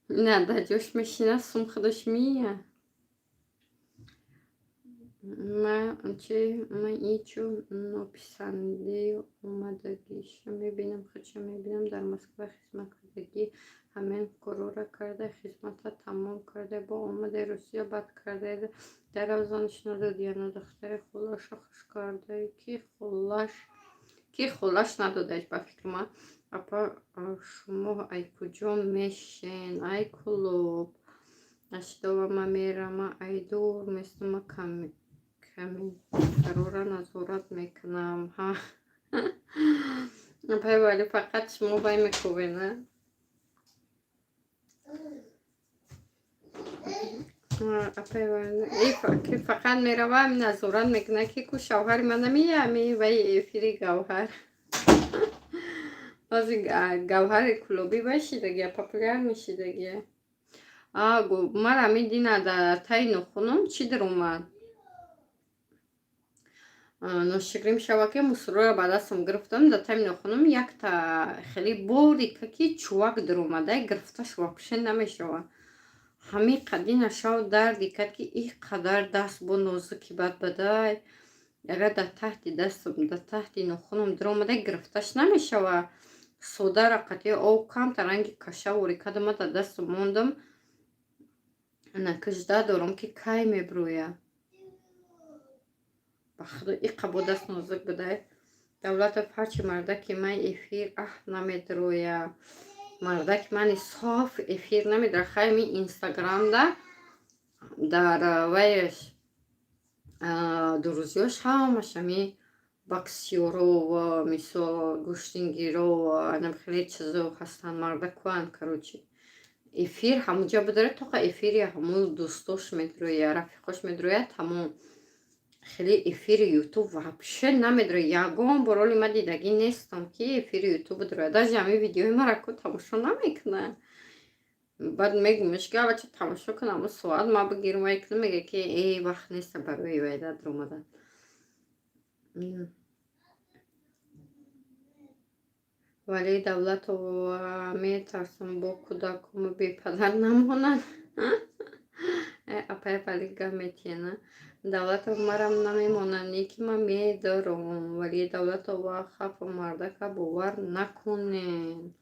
на дар ҷош мешина, сум худаш мия. Ма чи ма ичу нописандию омадагиша мебинам, худша мебинам. Дар Москва хизмат кардагӣ, ҳамин корора карда, хизмата тамом карда, бо омадаи Русия бад карда, дарав занаш надод, яна духтари холаша хуш карда, ки холаш надодааш, ба фикри ман. Апа, шумо ай куҷо мешен? Ай клуб. Ашидова, ма мерама, ай дур местама, камикарора назорат мекунам. Ҳа, апай Валӣ, фақат шумо вай мекувена. Апай Валӣ ки фақат мерава, назорат мекунад, ки ку шавҳари ман намеями вай эфири Гавҳар. Ҳозир Гавҳари клубӣ вай шидагия, популяр мешидагия. Мара ами дина дар таи нохунум чӣ даромад? Ношикрӣ мешава, ки мусорро ба дастам гирифтам, дар таи нохунум якта хеле борика ки чувак даромада, гирифташ вообще намешава. Ҳамин қадина шав дарди кард, ки ин қадар даст бо нозуки бад бадай. Агар дар таҳти дастам, дар таҳти нохунам даромада, гирифташ намешава. Содара қатъи об камтар ранги каша ворӣ кардам, дар дастам мондам. Накажда дорам, ки кай мебурӯяд. Ба худо, иқа бо даст нозук будай. Давлатов, ҳарчи мардаки ман эфир аҳ намедроя. Мардаки мани соф эфир намедроя. Хай, ми инстаграмда дар вайаш друзьё ш ҳамаш ами боксёрова, мисол, гӯштингирова, анам хеле чизо ҳастанд, мардакуанд, короче. Эфир ҳамунҷа бидорад, тоқа эфири ҳамун дӯстош медроя, рафиқош медрояд, тамом. Хеле эфири Ютуб вообще намедрояд. Ягон бор оли ман дидагӣ нестам, ки эфири Ютуб бидрояд. Даже ҳамин видеои мара ку тамошо намекунад. Баъд мегӯмаш, ки авача тамошо кун, ҳамун соат ма бигирам, вай кунам, мега, ки э, вақт неста барои вайда даромадан. Вале Давлатова, метарсам, бо кӯдакому бепадар намонад. Апай Валӣ гап метиҳена. Давлатов, марам намемонад, не ки ман медорам. Вале Давлатова, хафа мардака бовар накунед.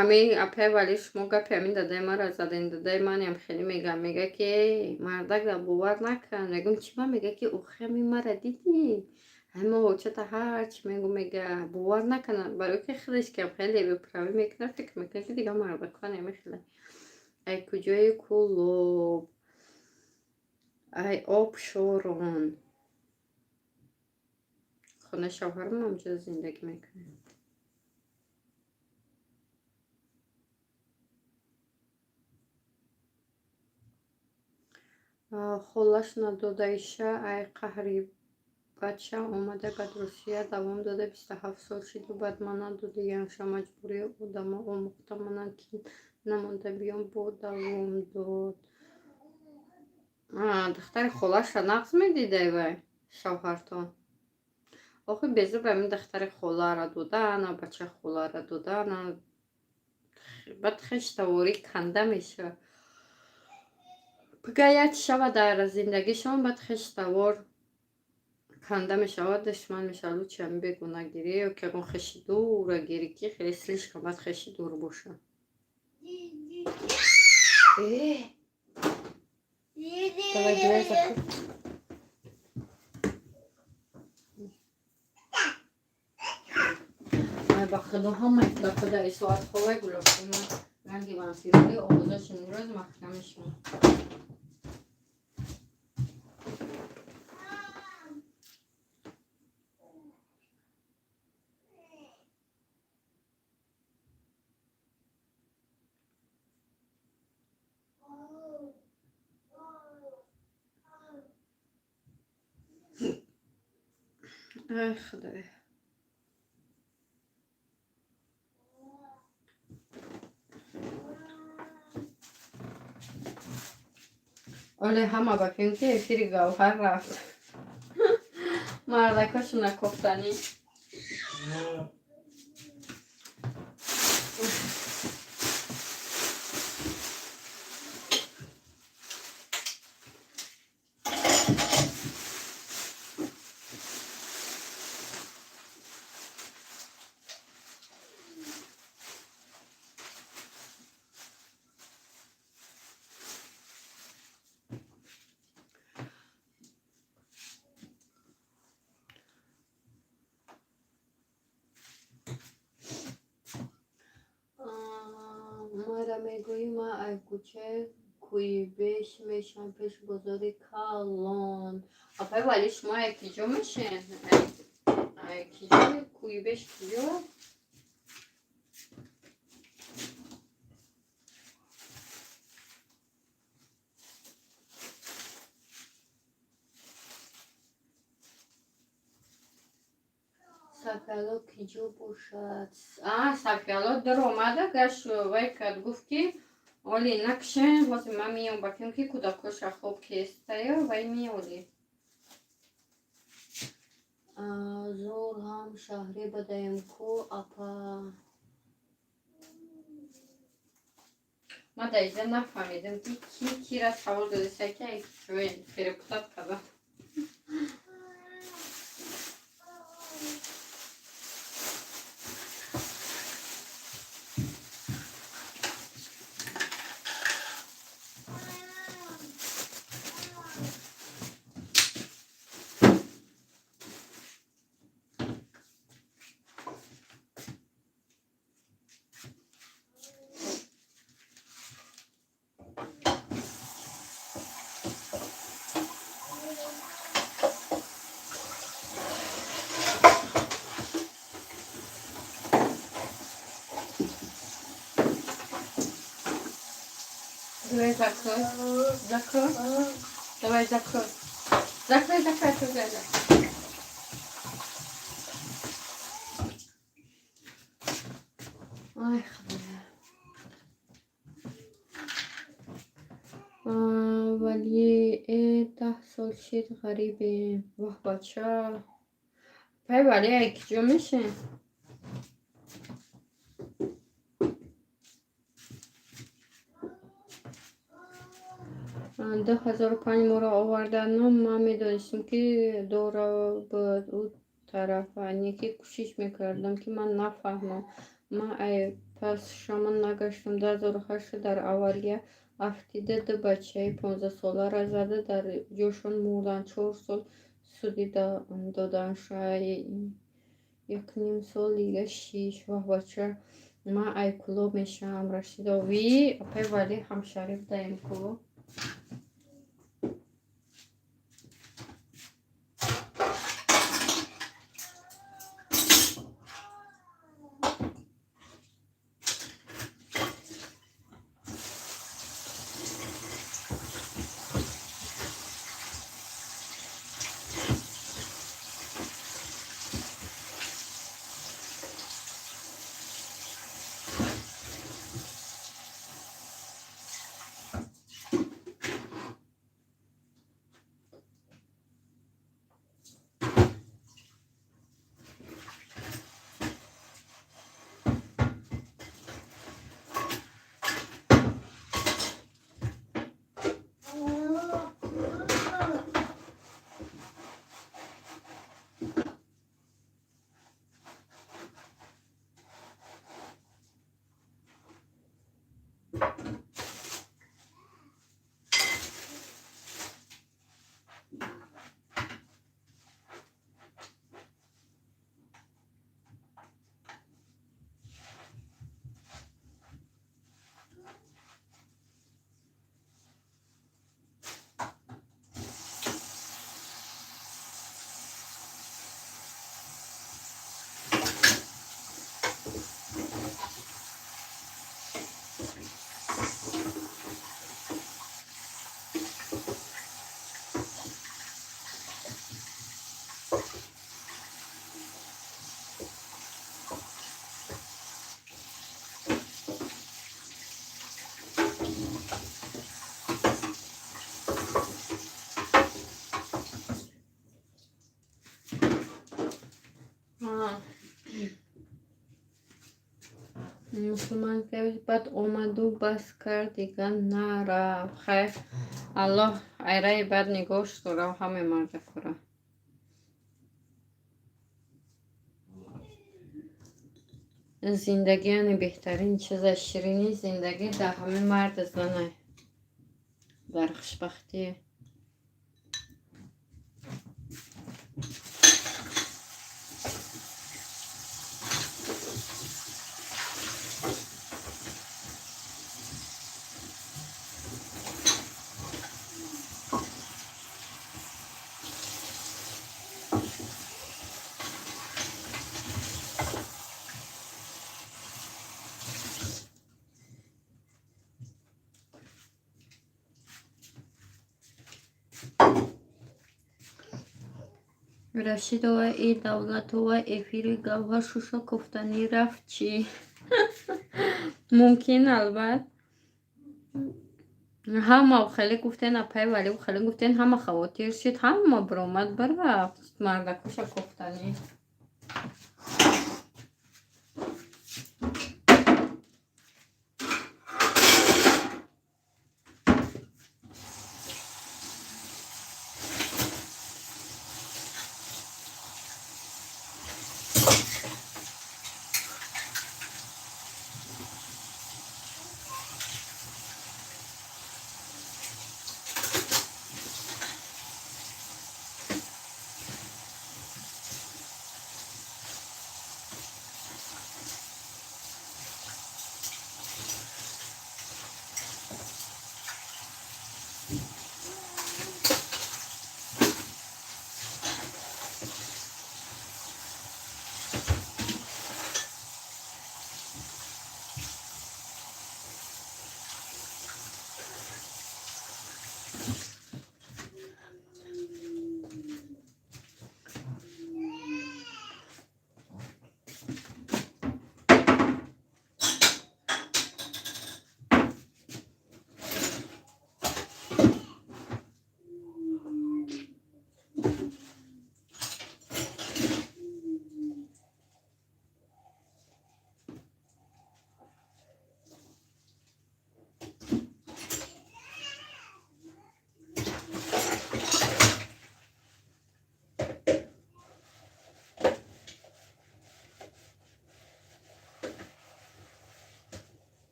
Ами апай Валӣ, шумо гапи ҳамин дадаи маро задем. Дадаи манам хеле мега, мега, ки мардак да бовар накун. Мегӯм, чӣ ма? Мега, ки охи, ҳамин мара дидӣ? Ҳама очата ҳарчи мегӯ, мега, бовар накунад, барои ки худаш ки хеле беправӣ мекунад, фикр мекунад, ки дигар мардакҳо намехеланд. Ай куҷои Кӯлоб, ай Обшорон. Хонаи шавҳарам ҳамҷо зиндагӣ мекунем. Холаш надодаиша ай қаҳри бача омада, баъд Русия давом дода, 27 сол шиду, баъд мана додиянша, маҷбурӣ одамо омӯхта, мана ки намонда биём, бо давом дод. Духтари холаша нағз медидай вай шавҳартон. Охи безуб ҳамин духтари холара додана, бачаи холара додана, баъд хештаворӣ канда мешавад. Пага як шава дар зиндагишон, баъд хештавор канда мешавад, душман мешавад. Лучше ҳамин бегонагирӣ ё ки ягон хеши дура гирӣ, ки хеле слишком баъд хеши дур боша. Э! Давай дверь закрой. Ай, ба худо, ҳамаи кӯдакҳо дар соат ховай гулоштима, ранги вампирҳои овозашон имрӯз маҳкам мешавад. Ай, худоё. Оле ҳама ба филм ки эфири Гавҳар рафт. Мардакошона кофтанӣ. Мара мегӯӣ, ман ай кӯчаи Кӯйбеш мешавам, пеши бозори калон. Апай Валӣ, шумо ай киҷо мешен? Ай киҷо? Кӯйбеш киҷо? Сафиало киҷо бошад? А, Сафиало даромада гашт, вай кард, гуфт, ки оли накшен, ҳозир ман меём, ба филм ки кӯдакоша хоб кестая, вай меоли. Зор ҳам шаҳрӣ бадаем ку, апа. Ман дар инҷа нафаҳмидам, ки ки кира савол додеса, ки ай киҷоен, перепутать кардам. Давай закрой. Закрой. Давай закрой. Закрой, закрой, закрой, закрой. Ай, худоя. Вале 10 сол шид, ғарибем. Ваҳ, бача. Пай Вале, ай киҷо мешен? 2005 моро овардану ман медонистам, ки дора буд ӯ тарафа, не ки кӯшиш мекардам, ки ман нафаҳмам. Ман ай пасшамон нагаштам. 2008 дар авария афтида, ду бачаи 15-соларо зада, дар ҷошон мурданд. 4 сол Суди доданша 1,5 сол дига шиш. Ваҳ, бача, ман айкулоб мешавам. Рашидови апай Валӣ ҳамшаҳрӣ будаем ку. Мусулман, баъд омаду бас кард, дигар нарафт. Хайр, Аллоҳ айраи бад нигоҳш дорав ҳаме мардакора. Зиндагӣ яъне беҳтарин чиз аст. Ширинии зиндагӣ дар ҳамин марду зане, дар хушбахтие. Рашидова и Давлатова эфири Гавҳар шуша кофтанӣ рафт чӣ? Мумкин, албат. Ҳама хеле гуфтен, апай Валӣ хеле гуфтен, ҳама хавотир шид, ҳама биромад бирафт мардакуша кофтанӣ.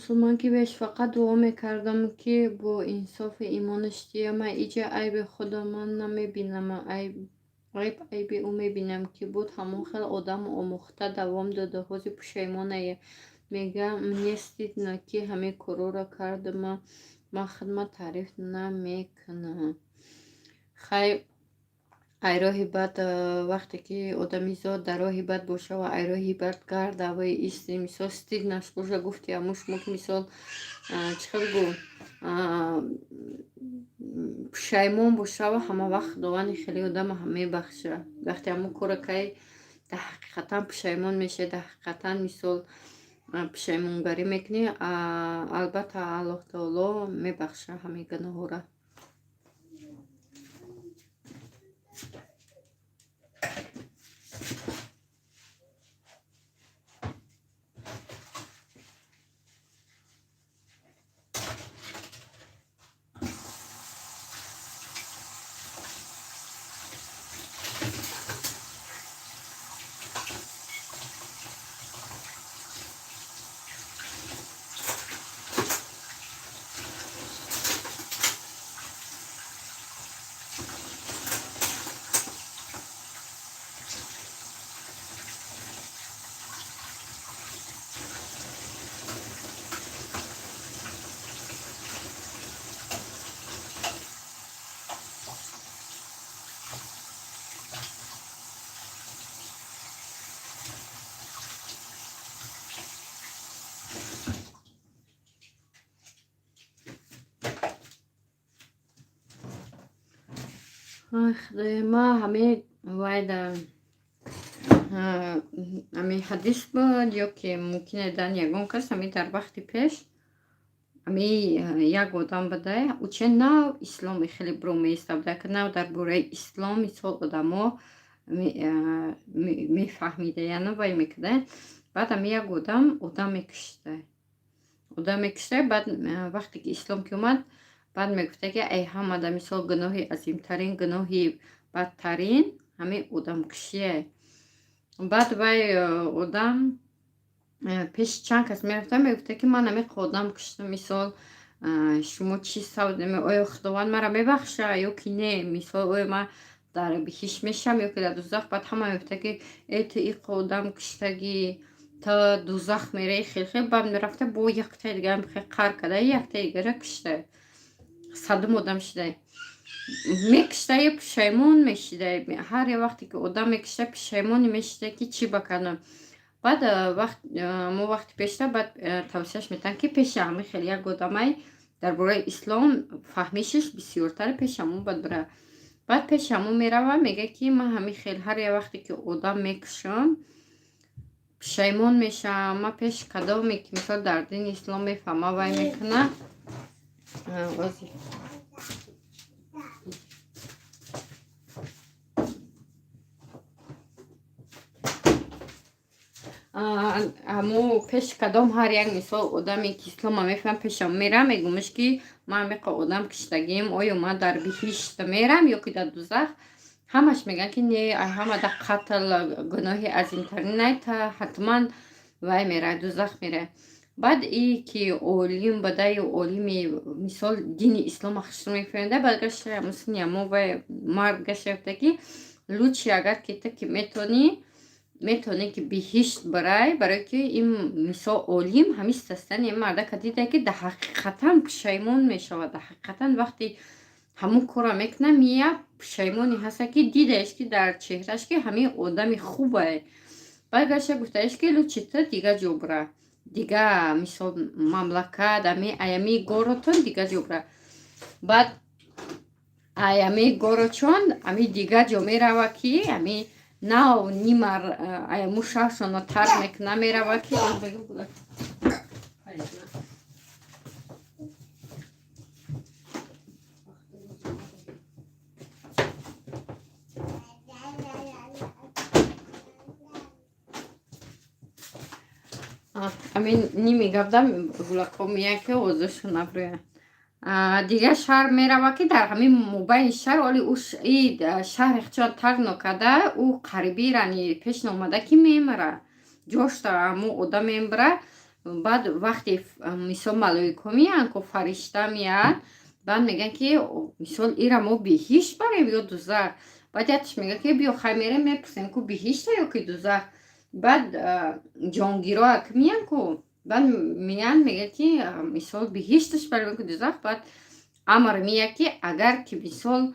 Мусулмон, ки беш фақат дуо мекардам, ки бо инсофи имонаш дия. Ман иҷа айби худамон намебинам, айб айби ӯ мебинам, ки буд ҳамон хел одам омӯхта давом дода, ҳозир пушаймонае. Мега, мне стыдно, ки ҳамин корора кардама, ман хидмат таъриф намекунам. Хай, ай роҳи бад, вақте ки одамизод дар роҳи бад боша ва ай роҳи бад гарда, вай исти, мисол, стыдно ш боша, гуфти аму шумо, ки мисол, чӣ хел гу, пушаймон боша, ва ҳама вақт Худованди хеле одама мебахша. Вақте ҳамун кора кай, дар ҳақиқатан пушаймон мешавӣ, дар ҳақиқатан, мисол, пушаймонгарӣ мекунӣ, албатта, Аллоҳ таоло мебахша ҳамаи гуноҳҳоро. Ай Худоё, ма ҳамаи вайда ҳамин ҳадис буд ё ки мумкине дан ягон кас, ҳамин дар вақти пеш ҳами як одам буда, уче нав исломи хеле бро меистабуда, ки нав дар бораи ислом, мисол, одамо мефаҳмида, яъне вай мекарда. Баъд ҳами як одам одам мекушта, одам мекушта. Баъд вақте ки ислом ки омад, баъд мегуфта, ки ай ҳамада, мисол, гуноҳи азимтарин, гуноҳи бадтарин ҳамин одамкушие. Баъд вай одам пеши чанд кас мерафта, мегуфта, ки ман ҳамин одам куштам, мисол, шумо чӣ савд, оё Худованд мара мебахша ё ки не, мисол, оё ман дар биҳишт мешавам ё ки дар дузах? Баъд ҳама мегуфта, ки э, ту иқ одам куштагӣ, та дузах мераи, хел хел. Баъд мерафта, бо яктаи дигарам хел қар карда, яктаи дигара кушта, садум одам шуда мекуштаю пушаймон мешида. Ҳар як вақте ки одам мекушта, пушаймоне мешида, ки чӣ ба кардам. Баъд вақт мо вақти пешта, баъд тавсияш метиҳанд, ки пеши ҳамин хел як одамай дар бораи ислом фаҳмишаш бисёртаре, пеши ҳамон бад бира. Баъд пеши ҳамон мерава, мега, ки ман ҳамин хел ҳар як вақте ки одам мекушам, пушаймон мешавам. Ман пеши кадоме ки, мисол, дар дини ислом мефаҳма, вай мекуна ози. Ҳамо пеши кадом ҳар як, мисол, одаме ки ислома мефаҳмам, пешам мерам, мегумаш, ки ман ҳамиқа одам киштагим, оё ман дар биҳишт мерам ё ки дар дузах? Ҳамаш мегӯянд, ки не, ҳамада қатл гуноҳи азимтаринай, та ҳатман вай мерай, дузах мерай. Баъд и ки олим бадаю, олими, мисол, дини ислома хушрӯ мефаҳмида, баъд гаша мусини ҳамо вай мард гаша гуфта, ки лучше агар ки ту ки метавонӣ ки биҳишт бирай, барое ки ин, мисол, олим ҳамин состояние мардака дида, ки дар ҳақиқатан пушаймон мешавад, дар ҳақиқатан вақте ҳамон корро мекунад, мия пушаймоне ҳаста, ки дидаеш, ки дар чеҳраш, ки ҳамин одами хубае. Баъд гаша гуфтаеш, ки лучше ту дига ҷо бира, дига, мисол, мамлакат, ами аями городтон дига ҷо бира. Баъд аями городчон ами дига ҷо мерава, ки ами нав нимар аяму шаҳршонро тарк мекуна, мерава, ки ҳамин ними гапда гулакҳо меяд, ки овозашон наброяд. Дигар шаҳр мерава, ки дар ҳамин мобайни шаҳр оли шаҳри хчон тарк нокарда, ӯ қариби рани пеш номада, ки мемира, ҷошта ҳамун одам мемира. Баъд вақте, мисол, малоикҳо меянд ку, фаришта меяд, баъд мегӯянд, ки, мисол, ира мо биҳишт барем ё дузах. Баъд якташ мегӯяд, ки биё, хай, мерем, мепурсем ку, биҳишта ё ки дузах. Баъд ҷонгиро ак меянд ку, баъд меянд, мегӯяд, ки, мисол, биҳишташ барем ё ки дузах. Баъд амр меяд, ки агар ки, мисол,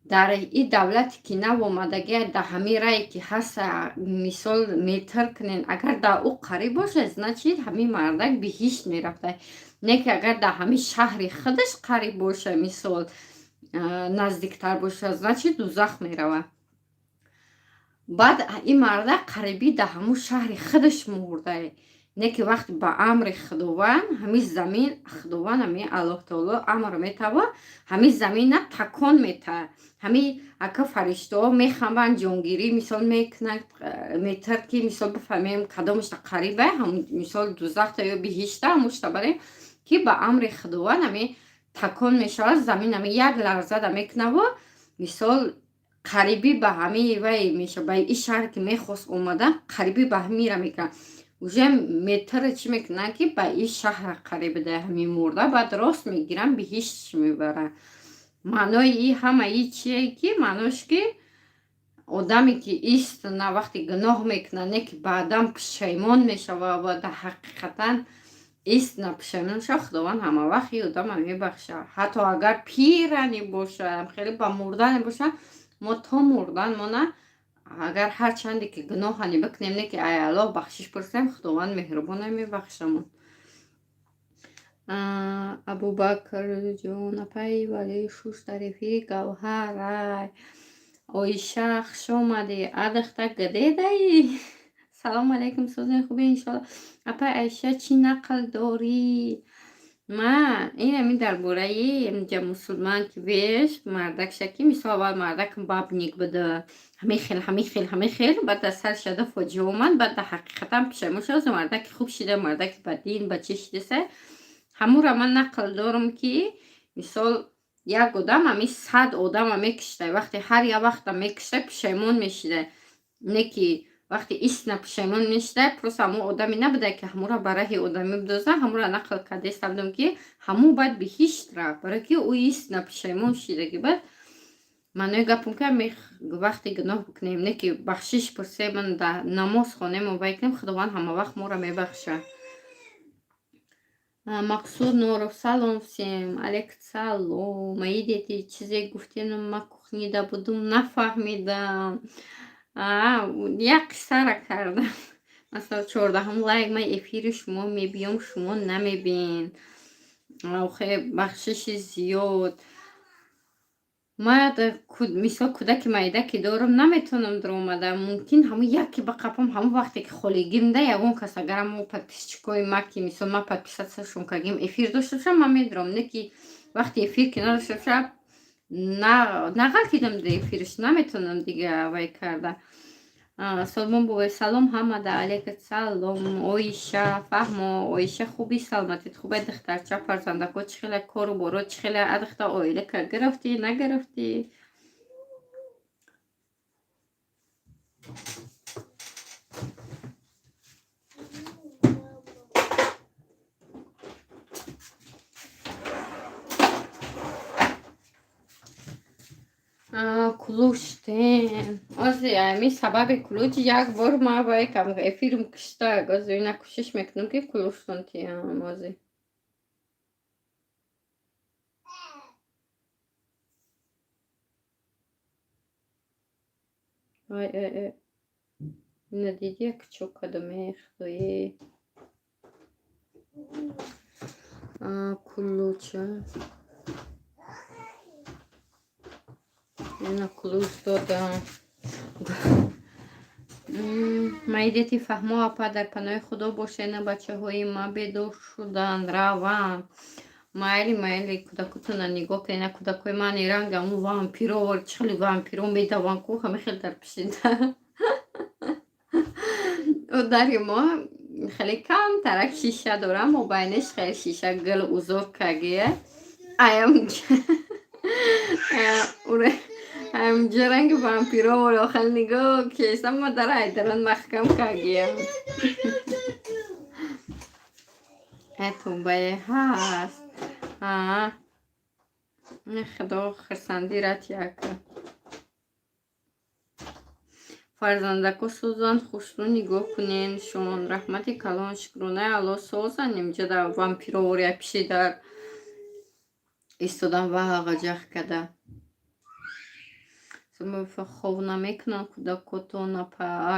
дар и давлате ки нав омадагия, дар ҳамин рае ки ҳаста, мисол, метр кунен, агар дар ӯ қариб бошад, значит, ҳамин мардак биҳишт мерафта. Не ки агар дар ҳамин шаҳри худаш қариб боша, мисол, наздиктар бошад, значит, дузах меравад. Баъд ин мардак қарибӣ дар ҳамун шаҳри худаш мурдае. Не ки вақте ба амри Худованд ҳамин замин, Худованд, ҳамин Аллоҳ таоло амр метава, ҳамин замина такон метаҳад. Ҳамин ака фариштаҳо мехамбанд, ҷонгирӣ, мисол, мекунанд метр, ки, мисол, бифаҳмем кадомашта қариба, мисол, дузахта ё биҳишта, ҳамушта барем, ки ба амри Худованд ҳамин такон мешавад замин, ҳамин як ларзада мекунаву, мисол, қарибӣ ба ҳамин вай мешавад, ба ин шаҳре ки мехост омадан, қарибӣ ба ҳамира мекунад. Уже метра чӣ мекунанд, ки ба ин шаҳр қариб да ҳамин мурда, баъд рост мегиранд, биҳиштш мебаранд. Маънои и ҳама и чие, ки маънош, ки одаме ки истина вақте гуноҳ мекунад, не ки баъдан пушаймон мешавад ва дар ҳақиқатан истина пушаймон мешавад, Худованд ҳамавақт ин одама мебахшад. Ҳатто агар пиране бошад, хеле ба мурдане бошад, мо то мурдан мона агар ҳарчанде ки гуноҳане бикунем, не ки ай Аллоҳ бахшиш пурсем, Худованд меҳрубона, мебахшамон. Абубакр ҷон, апаи валии шуш дар эфири Гавҳарай. Оиша, хуш омадӣ. Адахта гидедаи. Салому алайкум, сӯзен, хубе, иншоалло. Апаи Айша, чӣ нақл дорӣ? Ма ин ҳамин дар бораи инҷа мусулман, ки веш мардакша, ки, мисол, аввал мардак бабник буда, ҳамин хел, ҳамин хел, ҳамин хел, баъд дар сар шуда фоҷиа омад, баъд дар ҳақиқатан пушаймон шуд, мардаки хуб шида, мардаки ба дин, ба чӣ шидаса. Ҳамура ман нақл дорам, ки, мисол, як одам ҳамин 100 одама мекуштай, вақте ҳар як вақта мекуштай, пушаймон мешидай. Не ки вақте истина пушаймон мешидай, просто ҳамун одаме набуда, ки ҳамура ба раҳи одамӣ бидоза. Ҳамура нақл кардеста будам, ки ҳамун баъд биҳишт рафт, барое ки ӯ истина пушаймон шидаги. Баъд маънои гапам, ки вақте гуноҳ бикунем, не ки бахшиш пурсем, намоз хонему вай кунем, Худованд ҳамавақт моро мебахшад. Мақсуд Нуров, салом всем. Алейк салом. Мои дети, чизе гуфтену, ма кухнида будум, нафаҳмидам. Як қиссара кардам. Масалан, 14-ум лайк, ман эфири шумо мебиём, шумо намебин. Охе, бахшиши зиёд. Ма, мисол, кӯдаки майда ки дорам, наметавонам даромада. Мумкин ҳамун яке ба қапам, ҳамун вақте ки холигимда, ягон кас, агар ҳамо подписчикои ма, ки, мисол, ма подписатсияшон кардем, эфир дошта бошам, ман медурам. Не ки вақте эфир ки надошта бошам, нағалтидам дар эфирш, наметавонам дига вай карда. Солмон бобои, салом ҳамада. Алейка салом, Оиша, фаҳмо. Оиша, хуби, саломатит хубе, духтарча, фарзандако чӣ хеле, кору боро чӣ хеле, адухта оила ка гирифтӣ, нагирифтӣ? Кулуштем ози ами сабаби кулуч як бор ма вай эфирм кишта, ози ина кӯшиш мекунам, ки кулуштон тиям ози. Ай, ай, ай, ина диди, як чо кадоме, худое, кулуча ина кулуч додам. Мои дети, фаҳмо, апа, дар паноҳи Худо бошед, на бачаҳои ма бедор шуданд, раванд. Майли, майли, кӯдакотона нигоҳ кунед. На кӯдакои ман ранга ун вампиро, чӣ хеле вампиро медаванд ку, ҳама хел дар пишида. Дари мо хеле камтарак шиша дорам, мобайнеш хеле шиша гил узор кагия. Аямҷа ранги вампиро хел нигоҳ кесам, ма дар айдарон маҳкам кагиям. Тӯбае ҳаст. Худо хурсандӣ рат яка. Фарзандако созанд, хушрӯ нигоҳ куненшон. Раҳмати калон, шукронаи Алло, созанд. Имҷода вампировория пиши дар истодан ва ғаҷах када. Хов намекунанд кӯдакотон,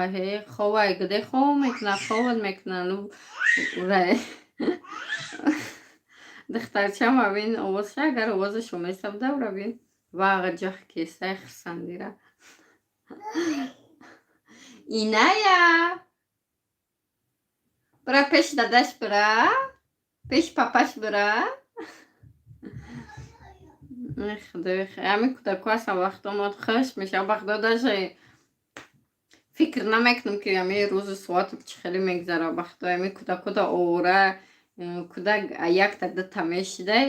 аҳе, ховай гуде хов мекунанд, ховат мекунанд. Духтарчам авин овозша, агар овозашо месабда, равин ва ғаҷах кесай хурсандира. Иная! Бира пеши дадаш бира, пеши папаш бира. Худои, ҳамин кӯдако ҳастан, вақт омад, хуш мешавад. Ба худо, даже фикр намекунам, ки ҳамин рӯзу соату чӣ хеле мегзарад. Ба худо, ҳамин кӯдакода овора кӯдак якта дута мешидай,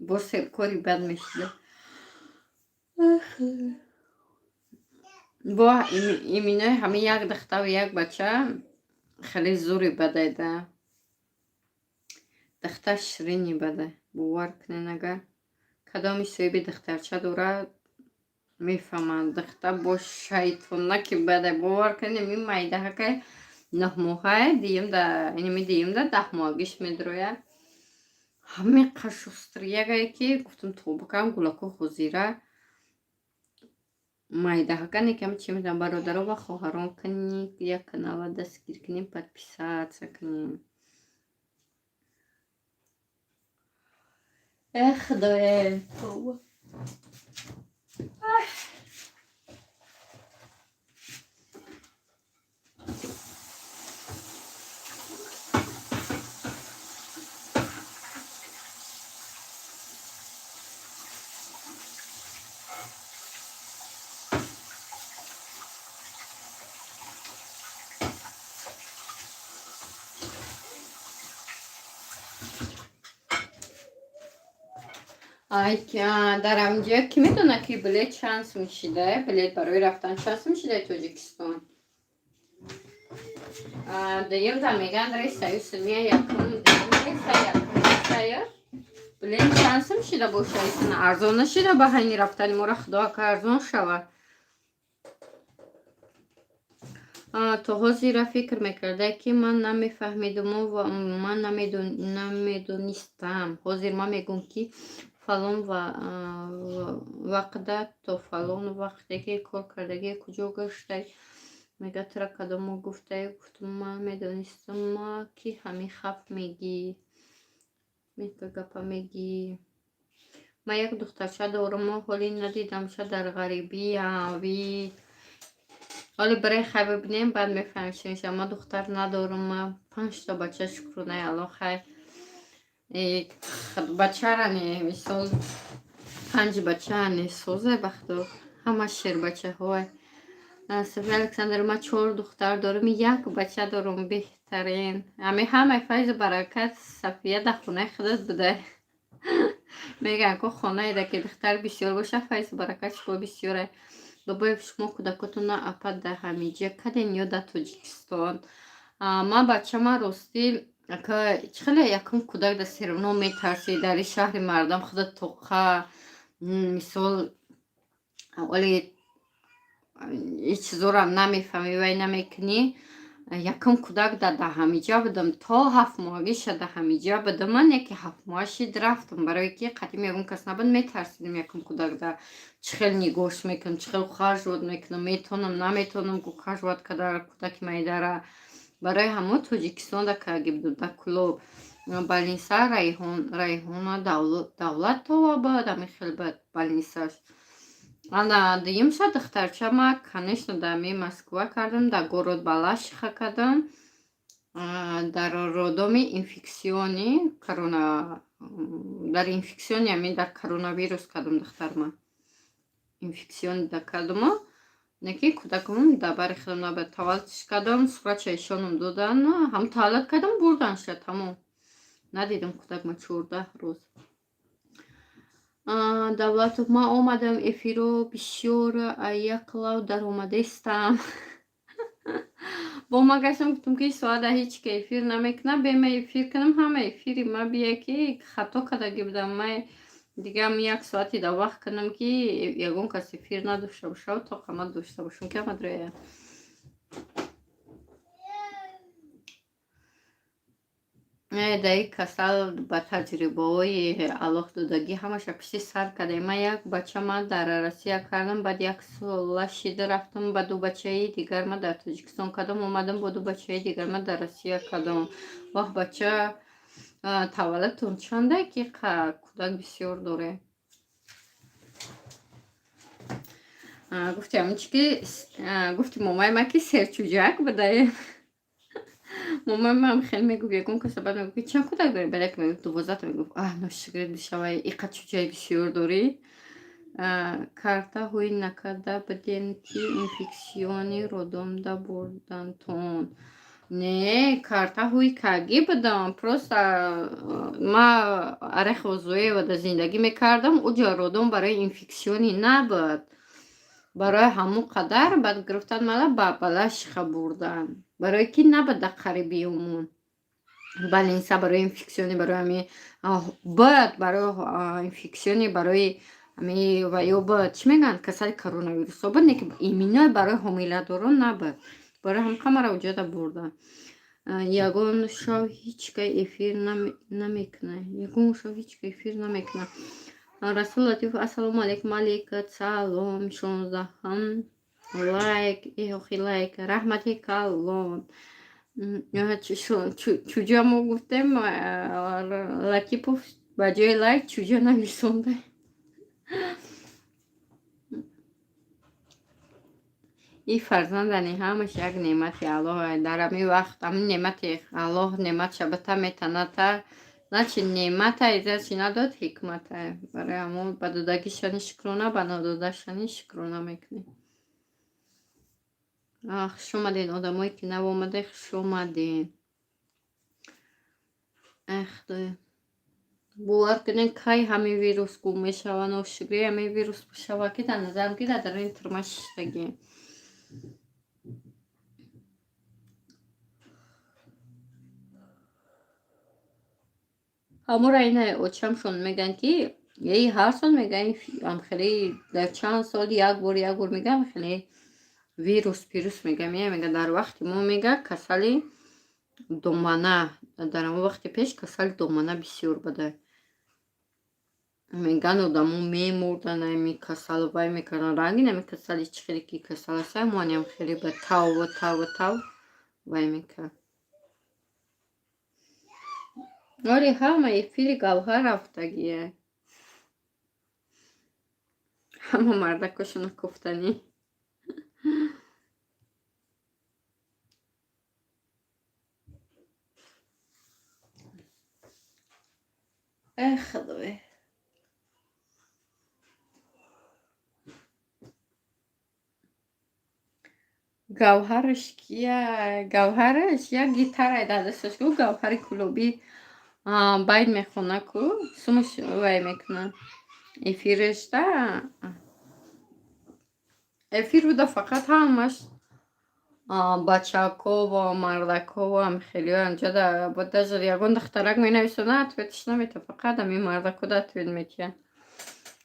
бо серкори бад мешида. Бо иминои ҳамин як духтару як бача хеле зури бадай да. Духтар ширини бадай, бовар кунед, агар кадоми соҳиби духтарча дорад, мефаҳманд. Духтар бо шайтонаки бадай, бовар кунед, ин майдаҳакай 9 моҳае, диюмда, инами диюмда 10 моҳагиш медрояд. Ҳамин қашустрягае, ки гуфтам, тобакам гулако ҳозира майдаҳака некам чӣ медонам. Бародаро ва хоҳарон, кани як канала дастгир кунем, подписаться кунем. Э, худое, тоба. Ай, дар ҳаминҷо кӣ медонад, ки билет чанд сум шида? Билет барои рафтан чанд сум шидаи Тоҷикистон? Дуюмда мегӯянд, рейсаю сумия якум, дуюм рейса, якум рейсаю. Билет чанд сум шида боша? Арзон нашида ба ҳайни рафтани мора, худо ака, арзон шавад. То ҳозира фикр мекарда, ки ман намефаҳмидуму ва ман намедонистам. Ҳозир ман мегӯм, ки фалон вақта то фалон вақтеги кор кардагӣ, куҷо гаштай. Мега, тура кадомо гуфтаю? Гуфтум, ман медонистам, ки ҳамин хаф мегӣ, гапа мегӣ. Ман як духтарча дорум, ҳоли надидамша, дар ғарибиям. Ви ҳоли барои хай бибинем, баъд мефаҳмем чӣ мешавад. Ман духтар надорум, ман панҷта бача, шукронаи Алло. Хай, бачара не, мисол, панҷ бача не созе, ба худо, ҳама шербачаҳое. София Александр, ман чор духтар дорум, як бача дорум, беҳтарин. Ҳами ҳамаи файзу баракат, Сафия, дар хонаи худат будай. Мегӯянд ку, хонаеда ки духтар бисёр боша, файзу баракатш бо бисёре. Бобоев, шумо кӯдакотона, апа, дар ҳамиҷа каден ё дар Тоҷикистон? Ман бачама, ростӣ, чӣ хеле якум кӯдак дар серавно метарсӣ, дар ин шаҳри мардам худат тоқа, мисол, оле ҳеҷ чизорам намефаҳмӣ, вай намекунӣ. Якум кӯдак дар ҳамиҷа будам, то 7 моҳагиша дар ҳамиҷа будам. Ман яке 7 моҳа шид, рафтам, барое ки қадим ягон кас набуд, метарсидим. Якум кӯдак да чӣ хел нигоҳш мекунам, чӣ хел ухаживать мекунам, метавонам, наметавонам ухаживать карда кӯдаки майдара. Барои ҳамо Тоҷикистонда карда будам, дар Кӯлоб больница Райҳона Давлатова буд, ҳамин хел буд больницаш. Ана дуюмша духтарчама, конечно, дар ми Москва кардам, дар город Балашиха кардам, дар роддоми инфекционный корона, дар инфекционный, ҳамин дар коронавирус кардам духтарма. Инфекционный да кардаму, неки кӯдакам дар бари худам набуд. Таваллудш кардам, суратша ишонам додан, ҳам таваллуд кардам, бурданша, тамом. Надидам кӯдакма 14 рӯз. Давлатов, ман омадам эфиро бисёр, як лав даромадестам. Бо ма гаштам, гуфтам, ки соата ҳеҷ ка эфир намекунам, бе ма эфир кунам, ҳама эфири ма бия, ки хато кардаги будам. Ма дигам як соати да вақт кунам, ки ягон кас эфир надошта бошав, тоқа ма дошта бошам, ки ҳама дроя. Даи касал ба таҷрибаҳои Аллоҳ додагӣ ҳамаша пишти сар кардем. Ман як бача ма дар Россия кардам, баъд як сола шида рафтам, ба ду бачаи дигар ма дар Тоҷикистон кардам, омадам, бо ду бачаи дигар ма дар Россия кардам. Вах, бача таваллудтон чанда, ки кӯдак бисёр доре? Гуфти ҳамин чи ки гуфти момаи ма, ки серчуҷак будае. Момаи ман хеле мегуфт, ягон каса баъд мегуфт, ки чанд кӯдак дорӣ? Баъд яке мегуфт, 12-та. Мегуфт: «Аҳ, ношукрит бишавай, иқа чуҷаи бисёр дорӣ». Карта ҳои накарда будем, ки инфексиони роддомда бурдантон? Не, карта ҳои кагӣ будам, просто ма Орехово-Зуево да зиндагӣ мекардам, уҷо роддом барои инфексионӣ набуд. Барои ҳамон қадар баъд гирифтан мана ба Балашиха бурдан. Барое ки набуд дар қариби умон. Больница барои инфексионӣ, барои ҳами буд, барои инфексионӣ, барои ҳами ва ё буд, чӣ мегӯянд, касали коронавирусҳо буд, не ки именно барои ҳомиладорон набуд. Барои ҳамин қамара уҷода бурдан. Ягон шав ҳеҷ кай эфир намекунад. Ягон шав ҳеҷ кай эфир намекунад. Расул Латифов, ассалому алайкум, алейка салом, 16-ҳам лайк, эҳохи лайк, раҳмати калон. Чуҷа мо гуфтем, Латипов ба ҷои лайк чуҷа нависонда. И фарзандани ҳамаш як неъмати Аллоҳ. Дар ҳамин вақт ҳамин неъмати Аллоҳ неъматша бита метаната, значит неъмата изачи надод, ҳикмата. Барои ҳамон ба додагишани шукрона, ба надодашани шукрона мекунем. Хуш омаден, одамое ки нав омада, хуш омаден. Ай худоё, бовар кунед, кай ҳамин вирус гум мешава, ношукрӣ ҳамин вирус бишава, ки дар назарам ки дар даруни турма шиштагием. Ҳамора ина очамшон мегӯянд, ки эй, ҳар сол мегӯянд, амхеле дар чанд сол як бор, як бор мегӯям, хеле вирус пирус мегӯям, я мега, дар вақти мо, мега, касали домана, дар ҳамон вақти пеш касали домана бисёр буда. Мегӯянд, одамо мемурданд, ами касал вай мекарданд, ранги нами касали чӣ хеле ки касал аст, ҳамоням хеле ба таву таву тав вай мекард. Оре, ҳама эфири Гавҳар рафтагие. Ҳама мардакошона кофтанӣ. Эй худоё. Гавҳараш кия? Гавҳараш як гитарае дар дасташ ку, Гавҳари Кӯлобӣ байт мехона ку, сумаш вай мекуна. Эфирашда эфир буда, фақат ҳамаш бачаково, мардаково, ҳамхелиҳо анҷода. Даже ягон духтарак менависона, ответаш намета, фақат ҳамин мардакода ответ метиҳад.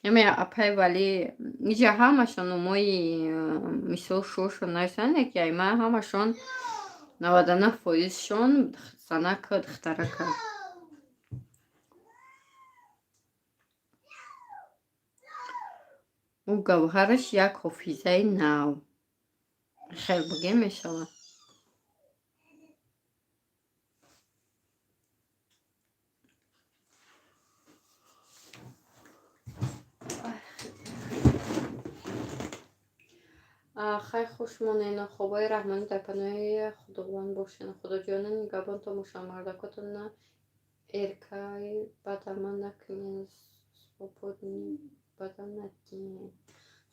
Ами апай Валӣ иҷа ҳамашон номои мисол шошон нависанд, ки ай ма ҳамашон 99 фоизшон занака, духтарака. Ӯ Гавҳараш як ҳофизаи нав. Хел бигем мешавад. Хай, хуш монед, хобҳои раҳмонӣ, дар паноҳи Худованд бошед. Худоҷона нигаҳбонтон бошад. Мардакотона эркаи бадама накунед, свободный бадан натиҳед.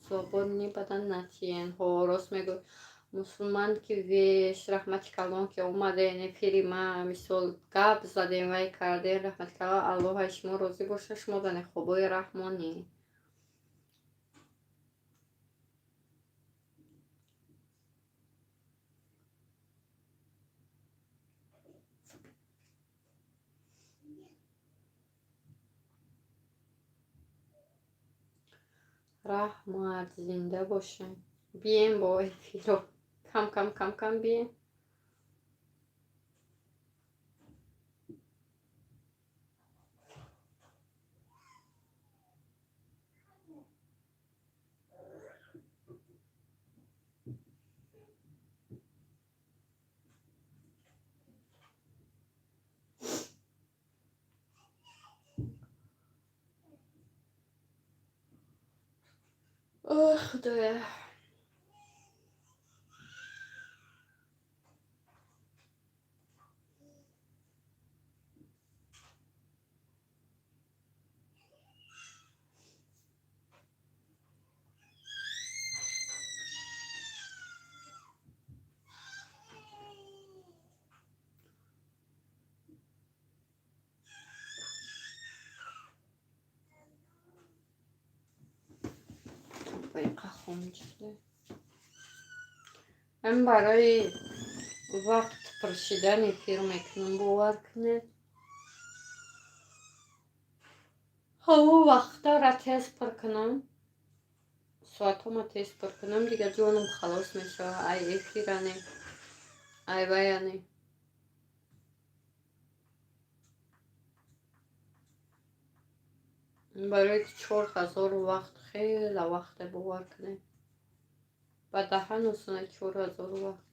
Свободный бадан натиҳед. Ҳо, рост мегӯй. Мусулман ки веш, раҳмати калон, ки омаден эфири ма, мисол гап задем, вай кардем. Раҳмати калон, Аллоҳ аз шумо розӣ бошад, шумо дане хобҳои раҳмонӣ. Раҳмат, зинда бошем. Бием бо эфиро. Кам кам кам кам бием. Ой, Худоя. Ам барои вақт пур шидан эфир мекунам, бовар кунед. Ҳаво вақтара тез пур кунам, соатҳома тез пур кунам, дигар ҷонам халос мешавад. Ай эфиране, ай ваяне. Барои ки 4000 вақт хеле вақте, бовар кунед. Ба даҳан осона 4000 вақт.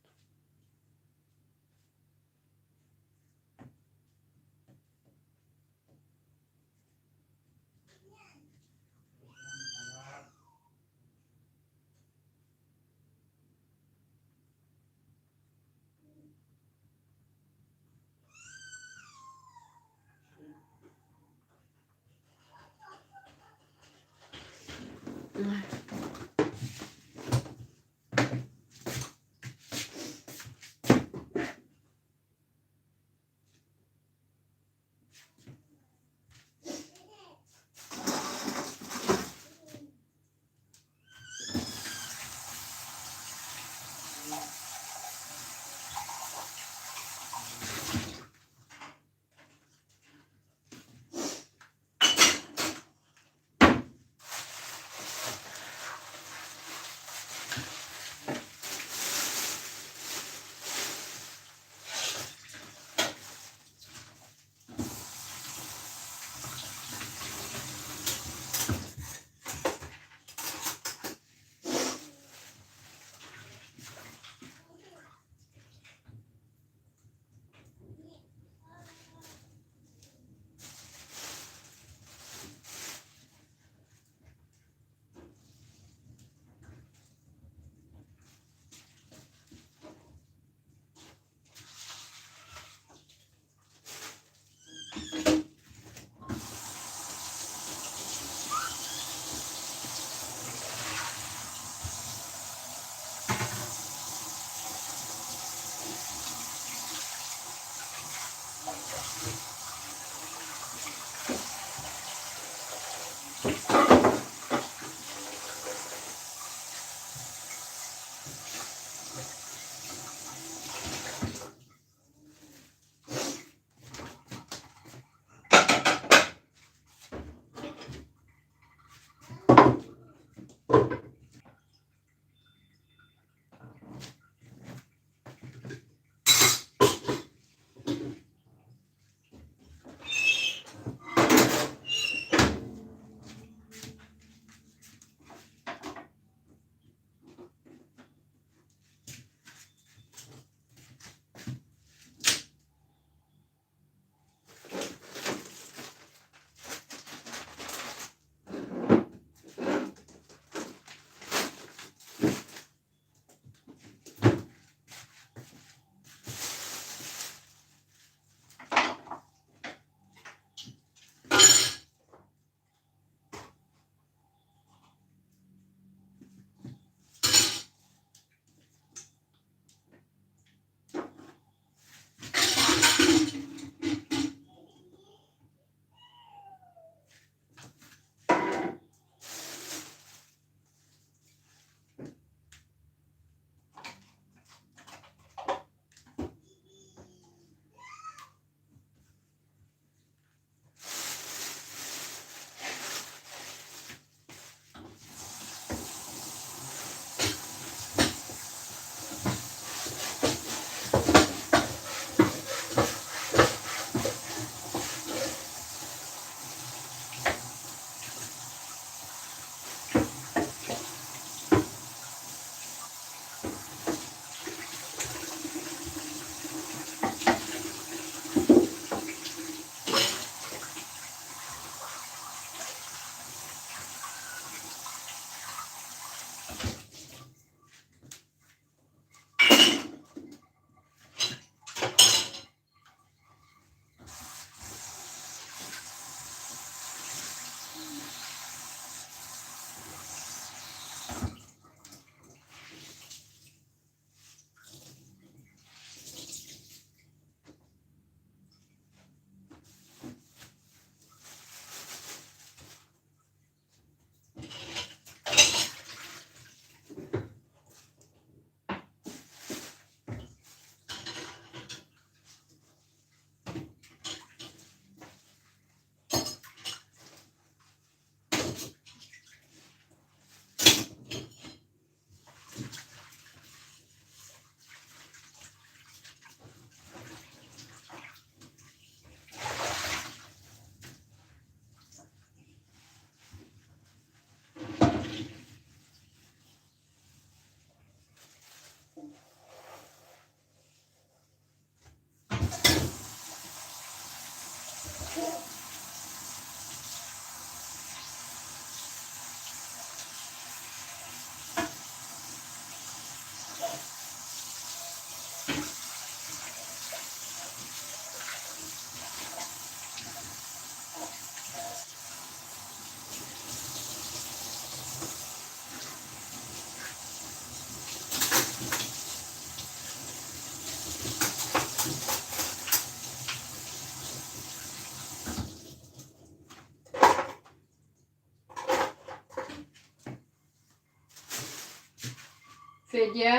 Федя,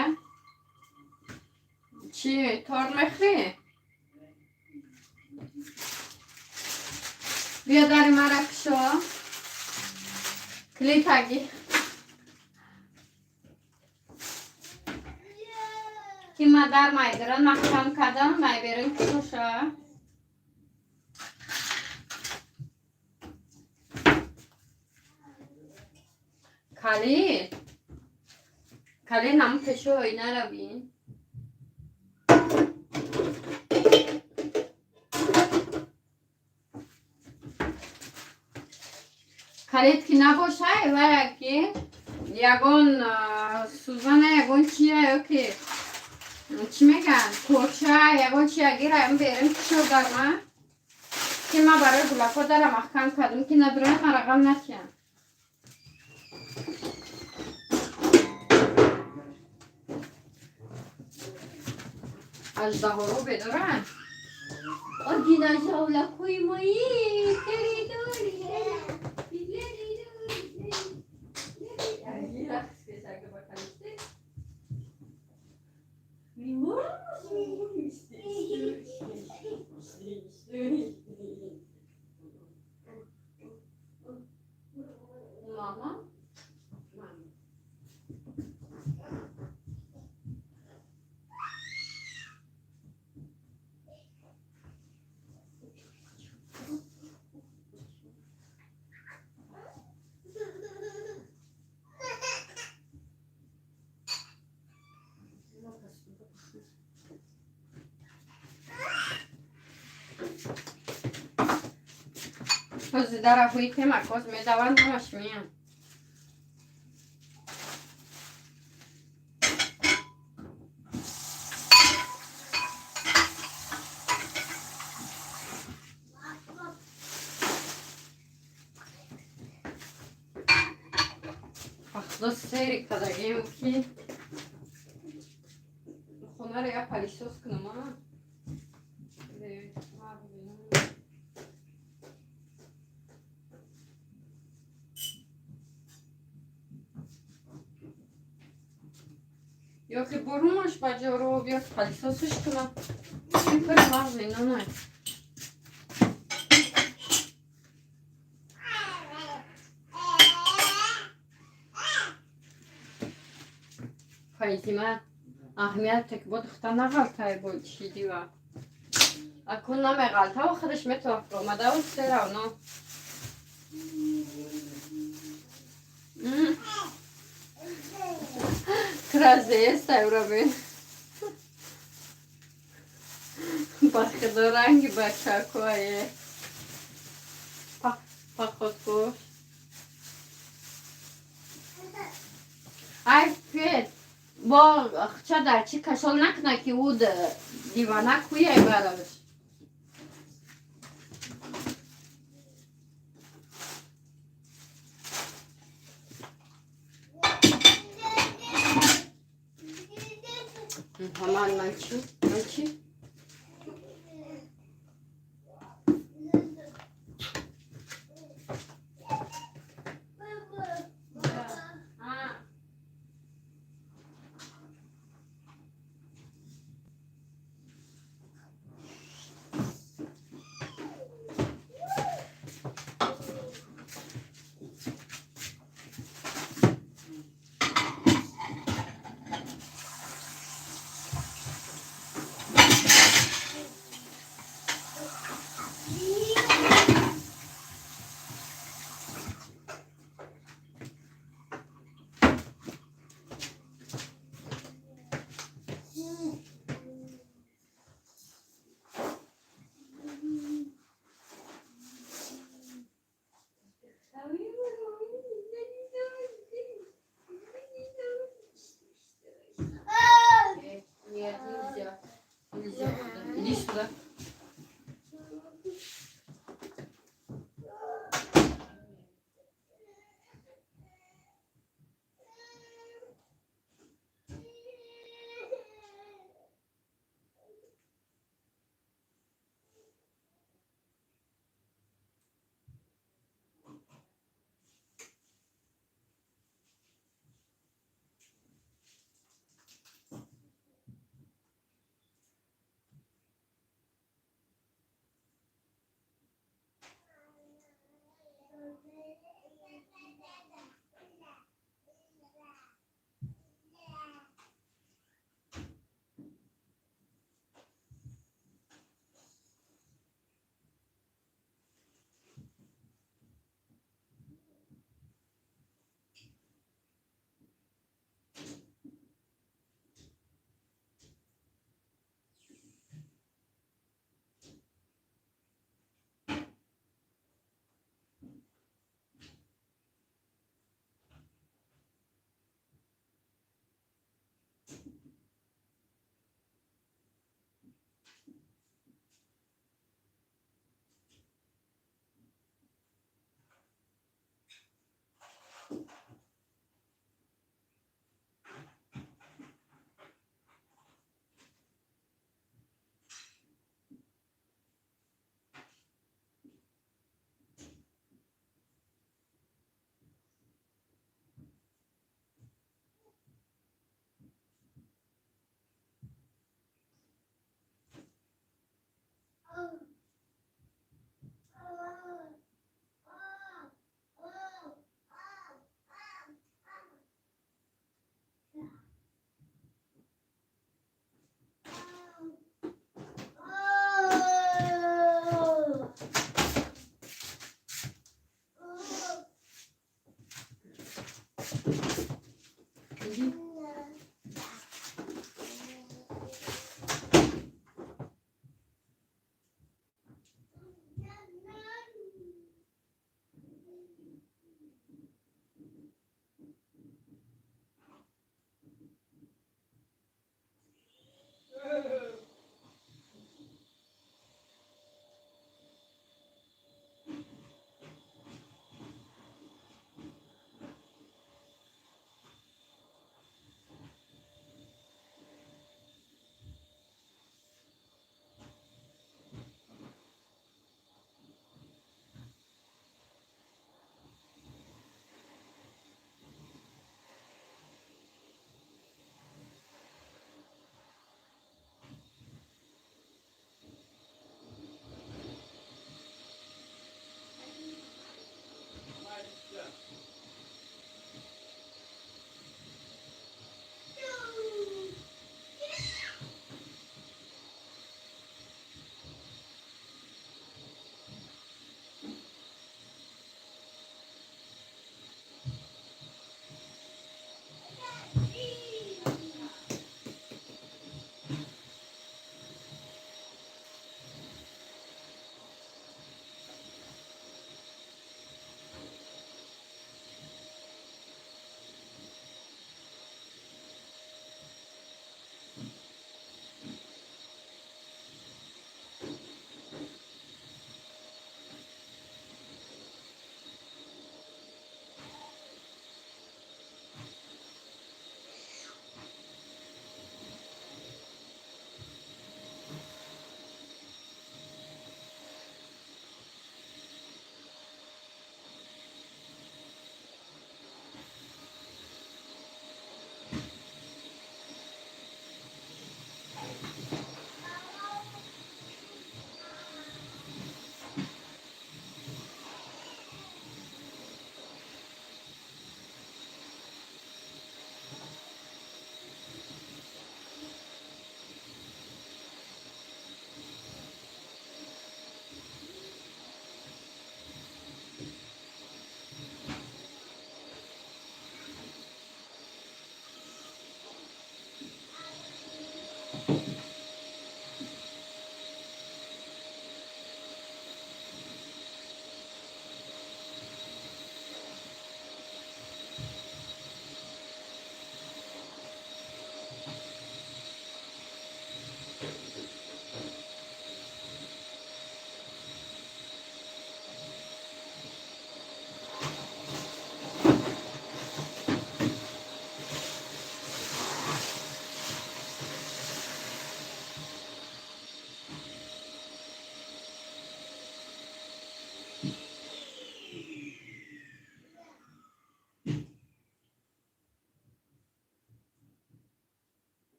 чӣ торт мехӯрӣ? Биё, дари мара кушо, клитаги ки ма дар майдиран маҳкам кардам, майберин кушоша. Калид, калид, наму пеши оинара бин. Калид ки набошай, вая ки ягон сӯзана, ягон чия ё ки чӣ мегӯянд, корча, ягон чия гираям, берем, кушо дарма, ки ма барои гулакҳо дара маҳкам кардам, ки надуроям, мара ғам натиҳам. Аждаҳоро бедоранд. Динозавлакҳои мои. Мама. Мама. Ҳозир дара ҳуи темак, ҳоз медаванд, ҳамаш меян. Худо, сери кардагим, ки хонаро я пылесос кунам. А ё ки бурумаш ба ҷоруб, ё ки пылесос ш кунам. Пури мағзи нонай. Файзима, аҳамияте ки бо духта нағалтай, бо чидива акун намеғалтаву худаш метавон омадаву все равно. Тразеста, ба худо, ранги бачакое походкош. Ай, Фед, бо хча дар чӣ кашол накуна, ки ӯ дивана куяй бараш. Муҳаммад, молчи, молчи. А.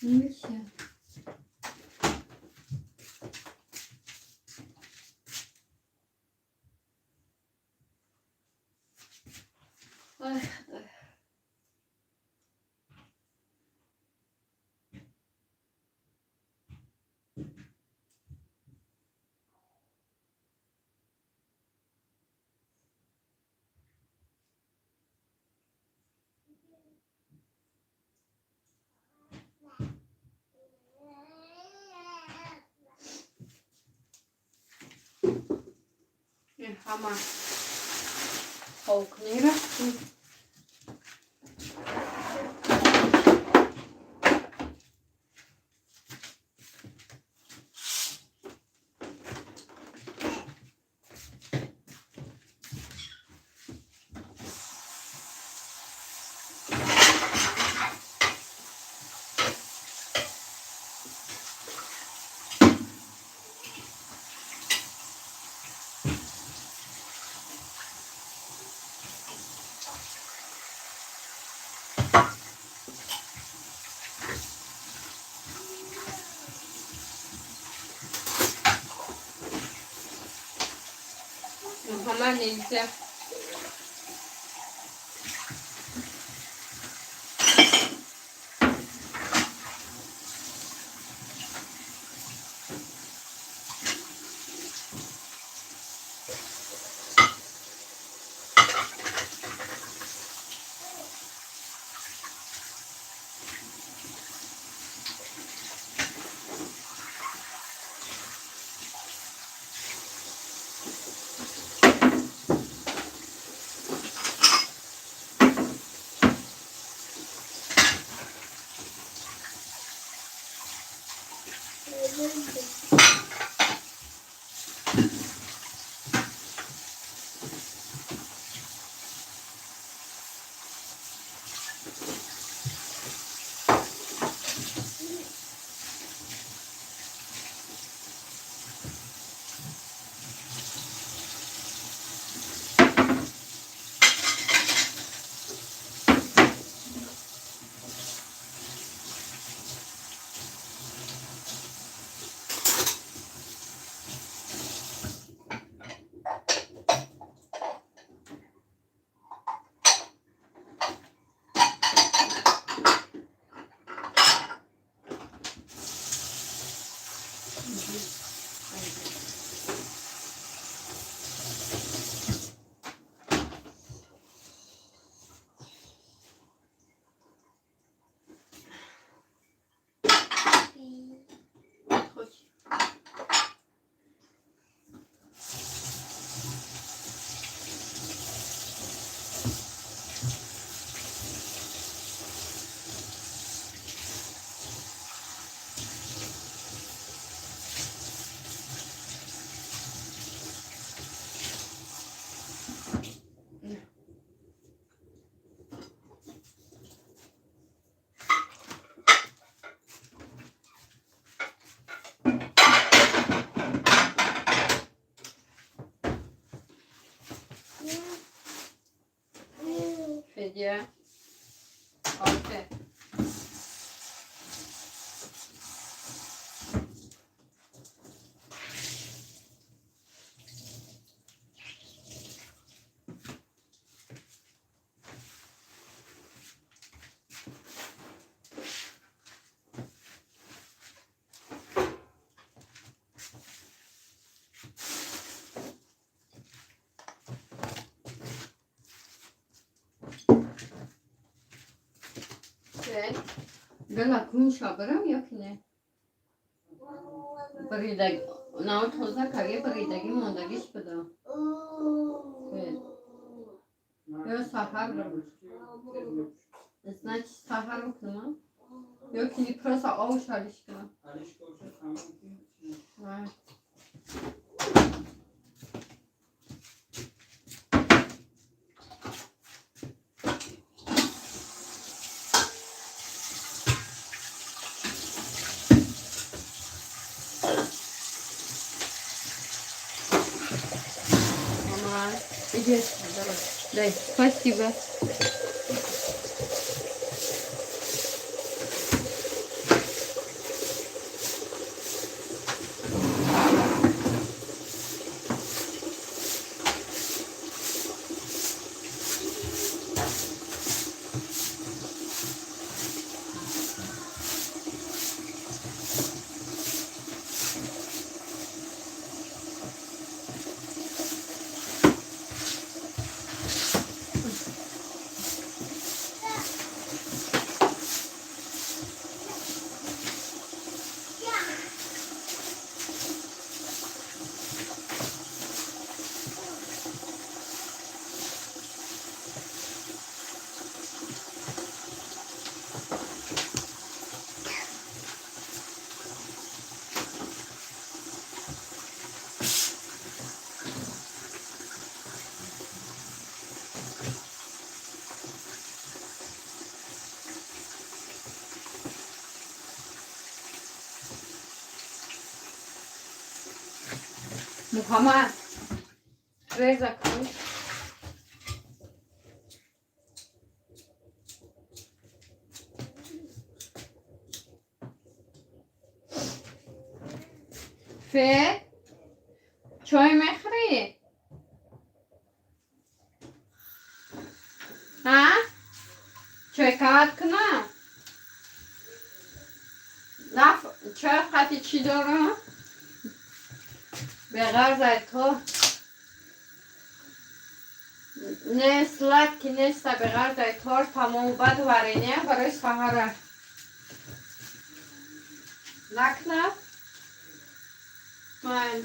Ничего. Ой, ой. Ҳама холкунӣ рафтем. Ҳама нельзя. Федя. Окей. Гала кунша барам ё ки не? Бридаг на тоза кари, бридаги мондагиш буда. Ё саҳар, значит, саҳар бикунам ё ки не, просто ов шалиш кунам. Вай. Мама, иди сюда, давай. Дай, спасибо. Муҳаммад, реза кун. Фе, чой мехӯрӣ? Ҳа? Чой кават кунам? Наф, чой қати чӣ дорам? Беғарз ай то не сладкий неста, беғарз ай торт тамом, баъд варенье барои саҳара. Накунад? Ман.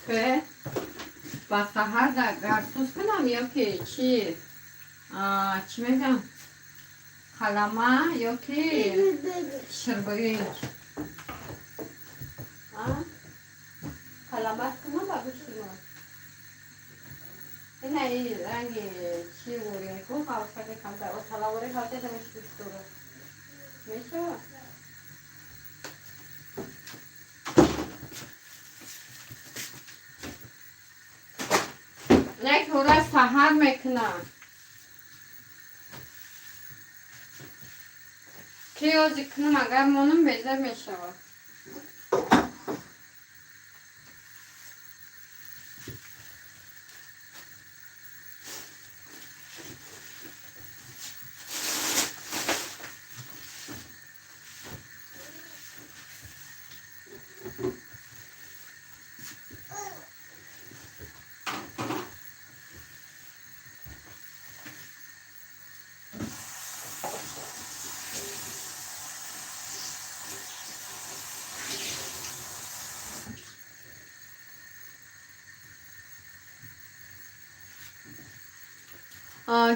Фе, ба саҳар дар гарсӯз кунам ё ки чӣ? Чӣ мегӯям? Қалама ё ки ширбиринҷ? Қалама кунам ба гӯшти мо? Ина и ранги чӣ ворем ку? Ҳавсаки камтар оталавори ҳавса дамаш гӯшт дорад. Мешавад? Як ҳора саҳар мекунам. Ки ози кунам, агар монам безар мешавад.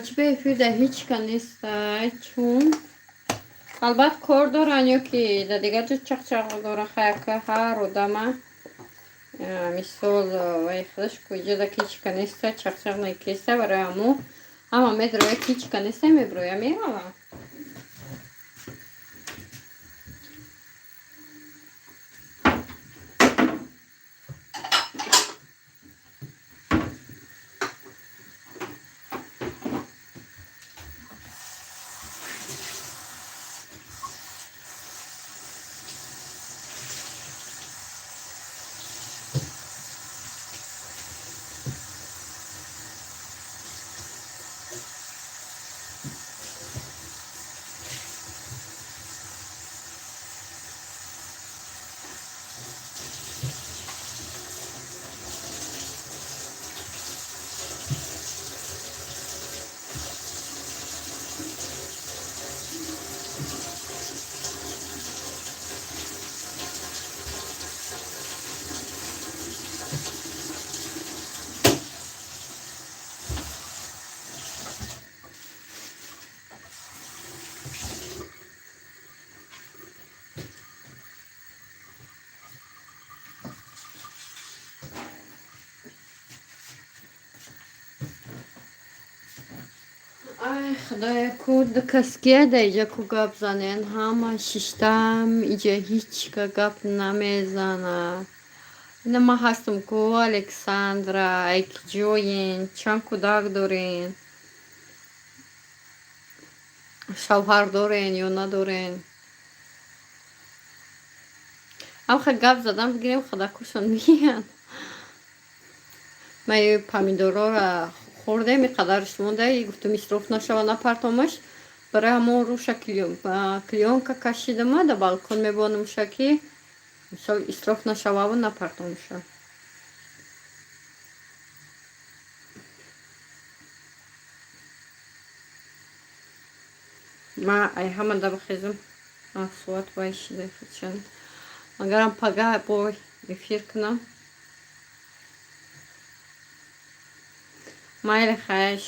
Чӣ ба эфирда ҳеҷ ка нестай, чун албат кор доранд ё ки дар дигар ҷо чақчақ доранд. Хаяка ҳар одама мисол вай худаш куҷода ки ҳеҷ ка нестай, чақчақ накеста, барои ҳамо ҳама медроя ки ҳеҷ ка нестай, меброя, мераванд. Ай, худоя, ку каския да иҷа ку гап занен, ҳама шиштам иҷа, ҳичка гап намезана. Ина ман ҳастам ку. Александра, айкиҷоен, чанд кӯдак дорен, шавҳар дорен ё надорен? Амха гап задан бигирем, худакушон миян. Ман помидорора хӯрдем, иқадарш монда, гуфтам, исроф нашава, напартомаш. Барои ҳамон рӯша клеёнка кашидама, да балкон мебонамша, ки мисол исроф нашававу напартомша. Ма ай ҳама да бихезам, соат вай шида. Агарам пага бо эфир кунам. Майли, хай,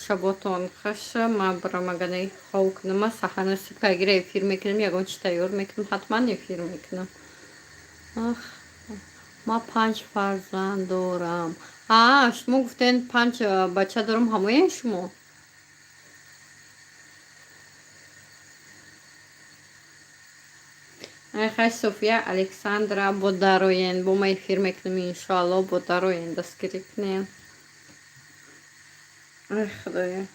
шаботон хуш. Ма барам, аганаи хов кунама, саҳар насиб кагира эфир мекунем, ягон чи тайёр мекунам, ҳатман эфир мекунам. Ах, ма панҷ фарзанд дорам. А шумо гуфтен, панҷ бача дорам, ҳамоян шумо? Ай хай, София Александра, бо дароен, бо ма эфир мекунем, иншоалло. Бо дароен, дастгирӣ кунем. Ай худоя,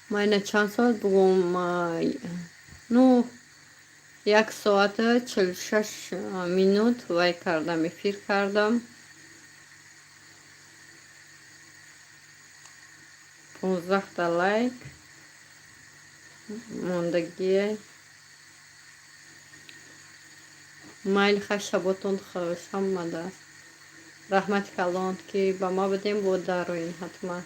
ма ина чанд соат бугум? Ну, 1 соата 46 минут вай кардам, эфир кардам. 15та лайк мондагие. Майли, хай, шаботон хуш ҳамада. Раҳмати калон, ки ба ма будем. Бо дароин ҳатман.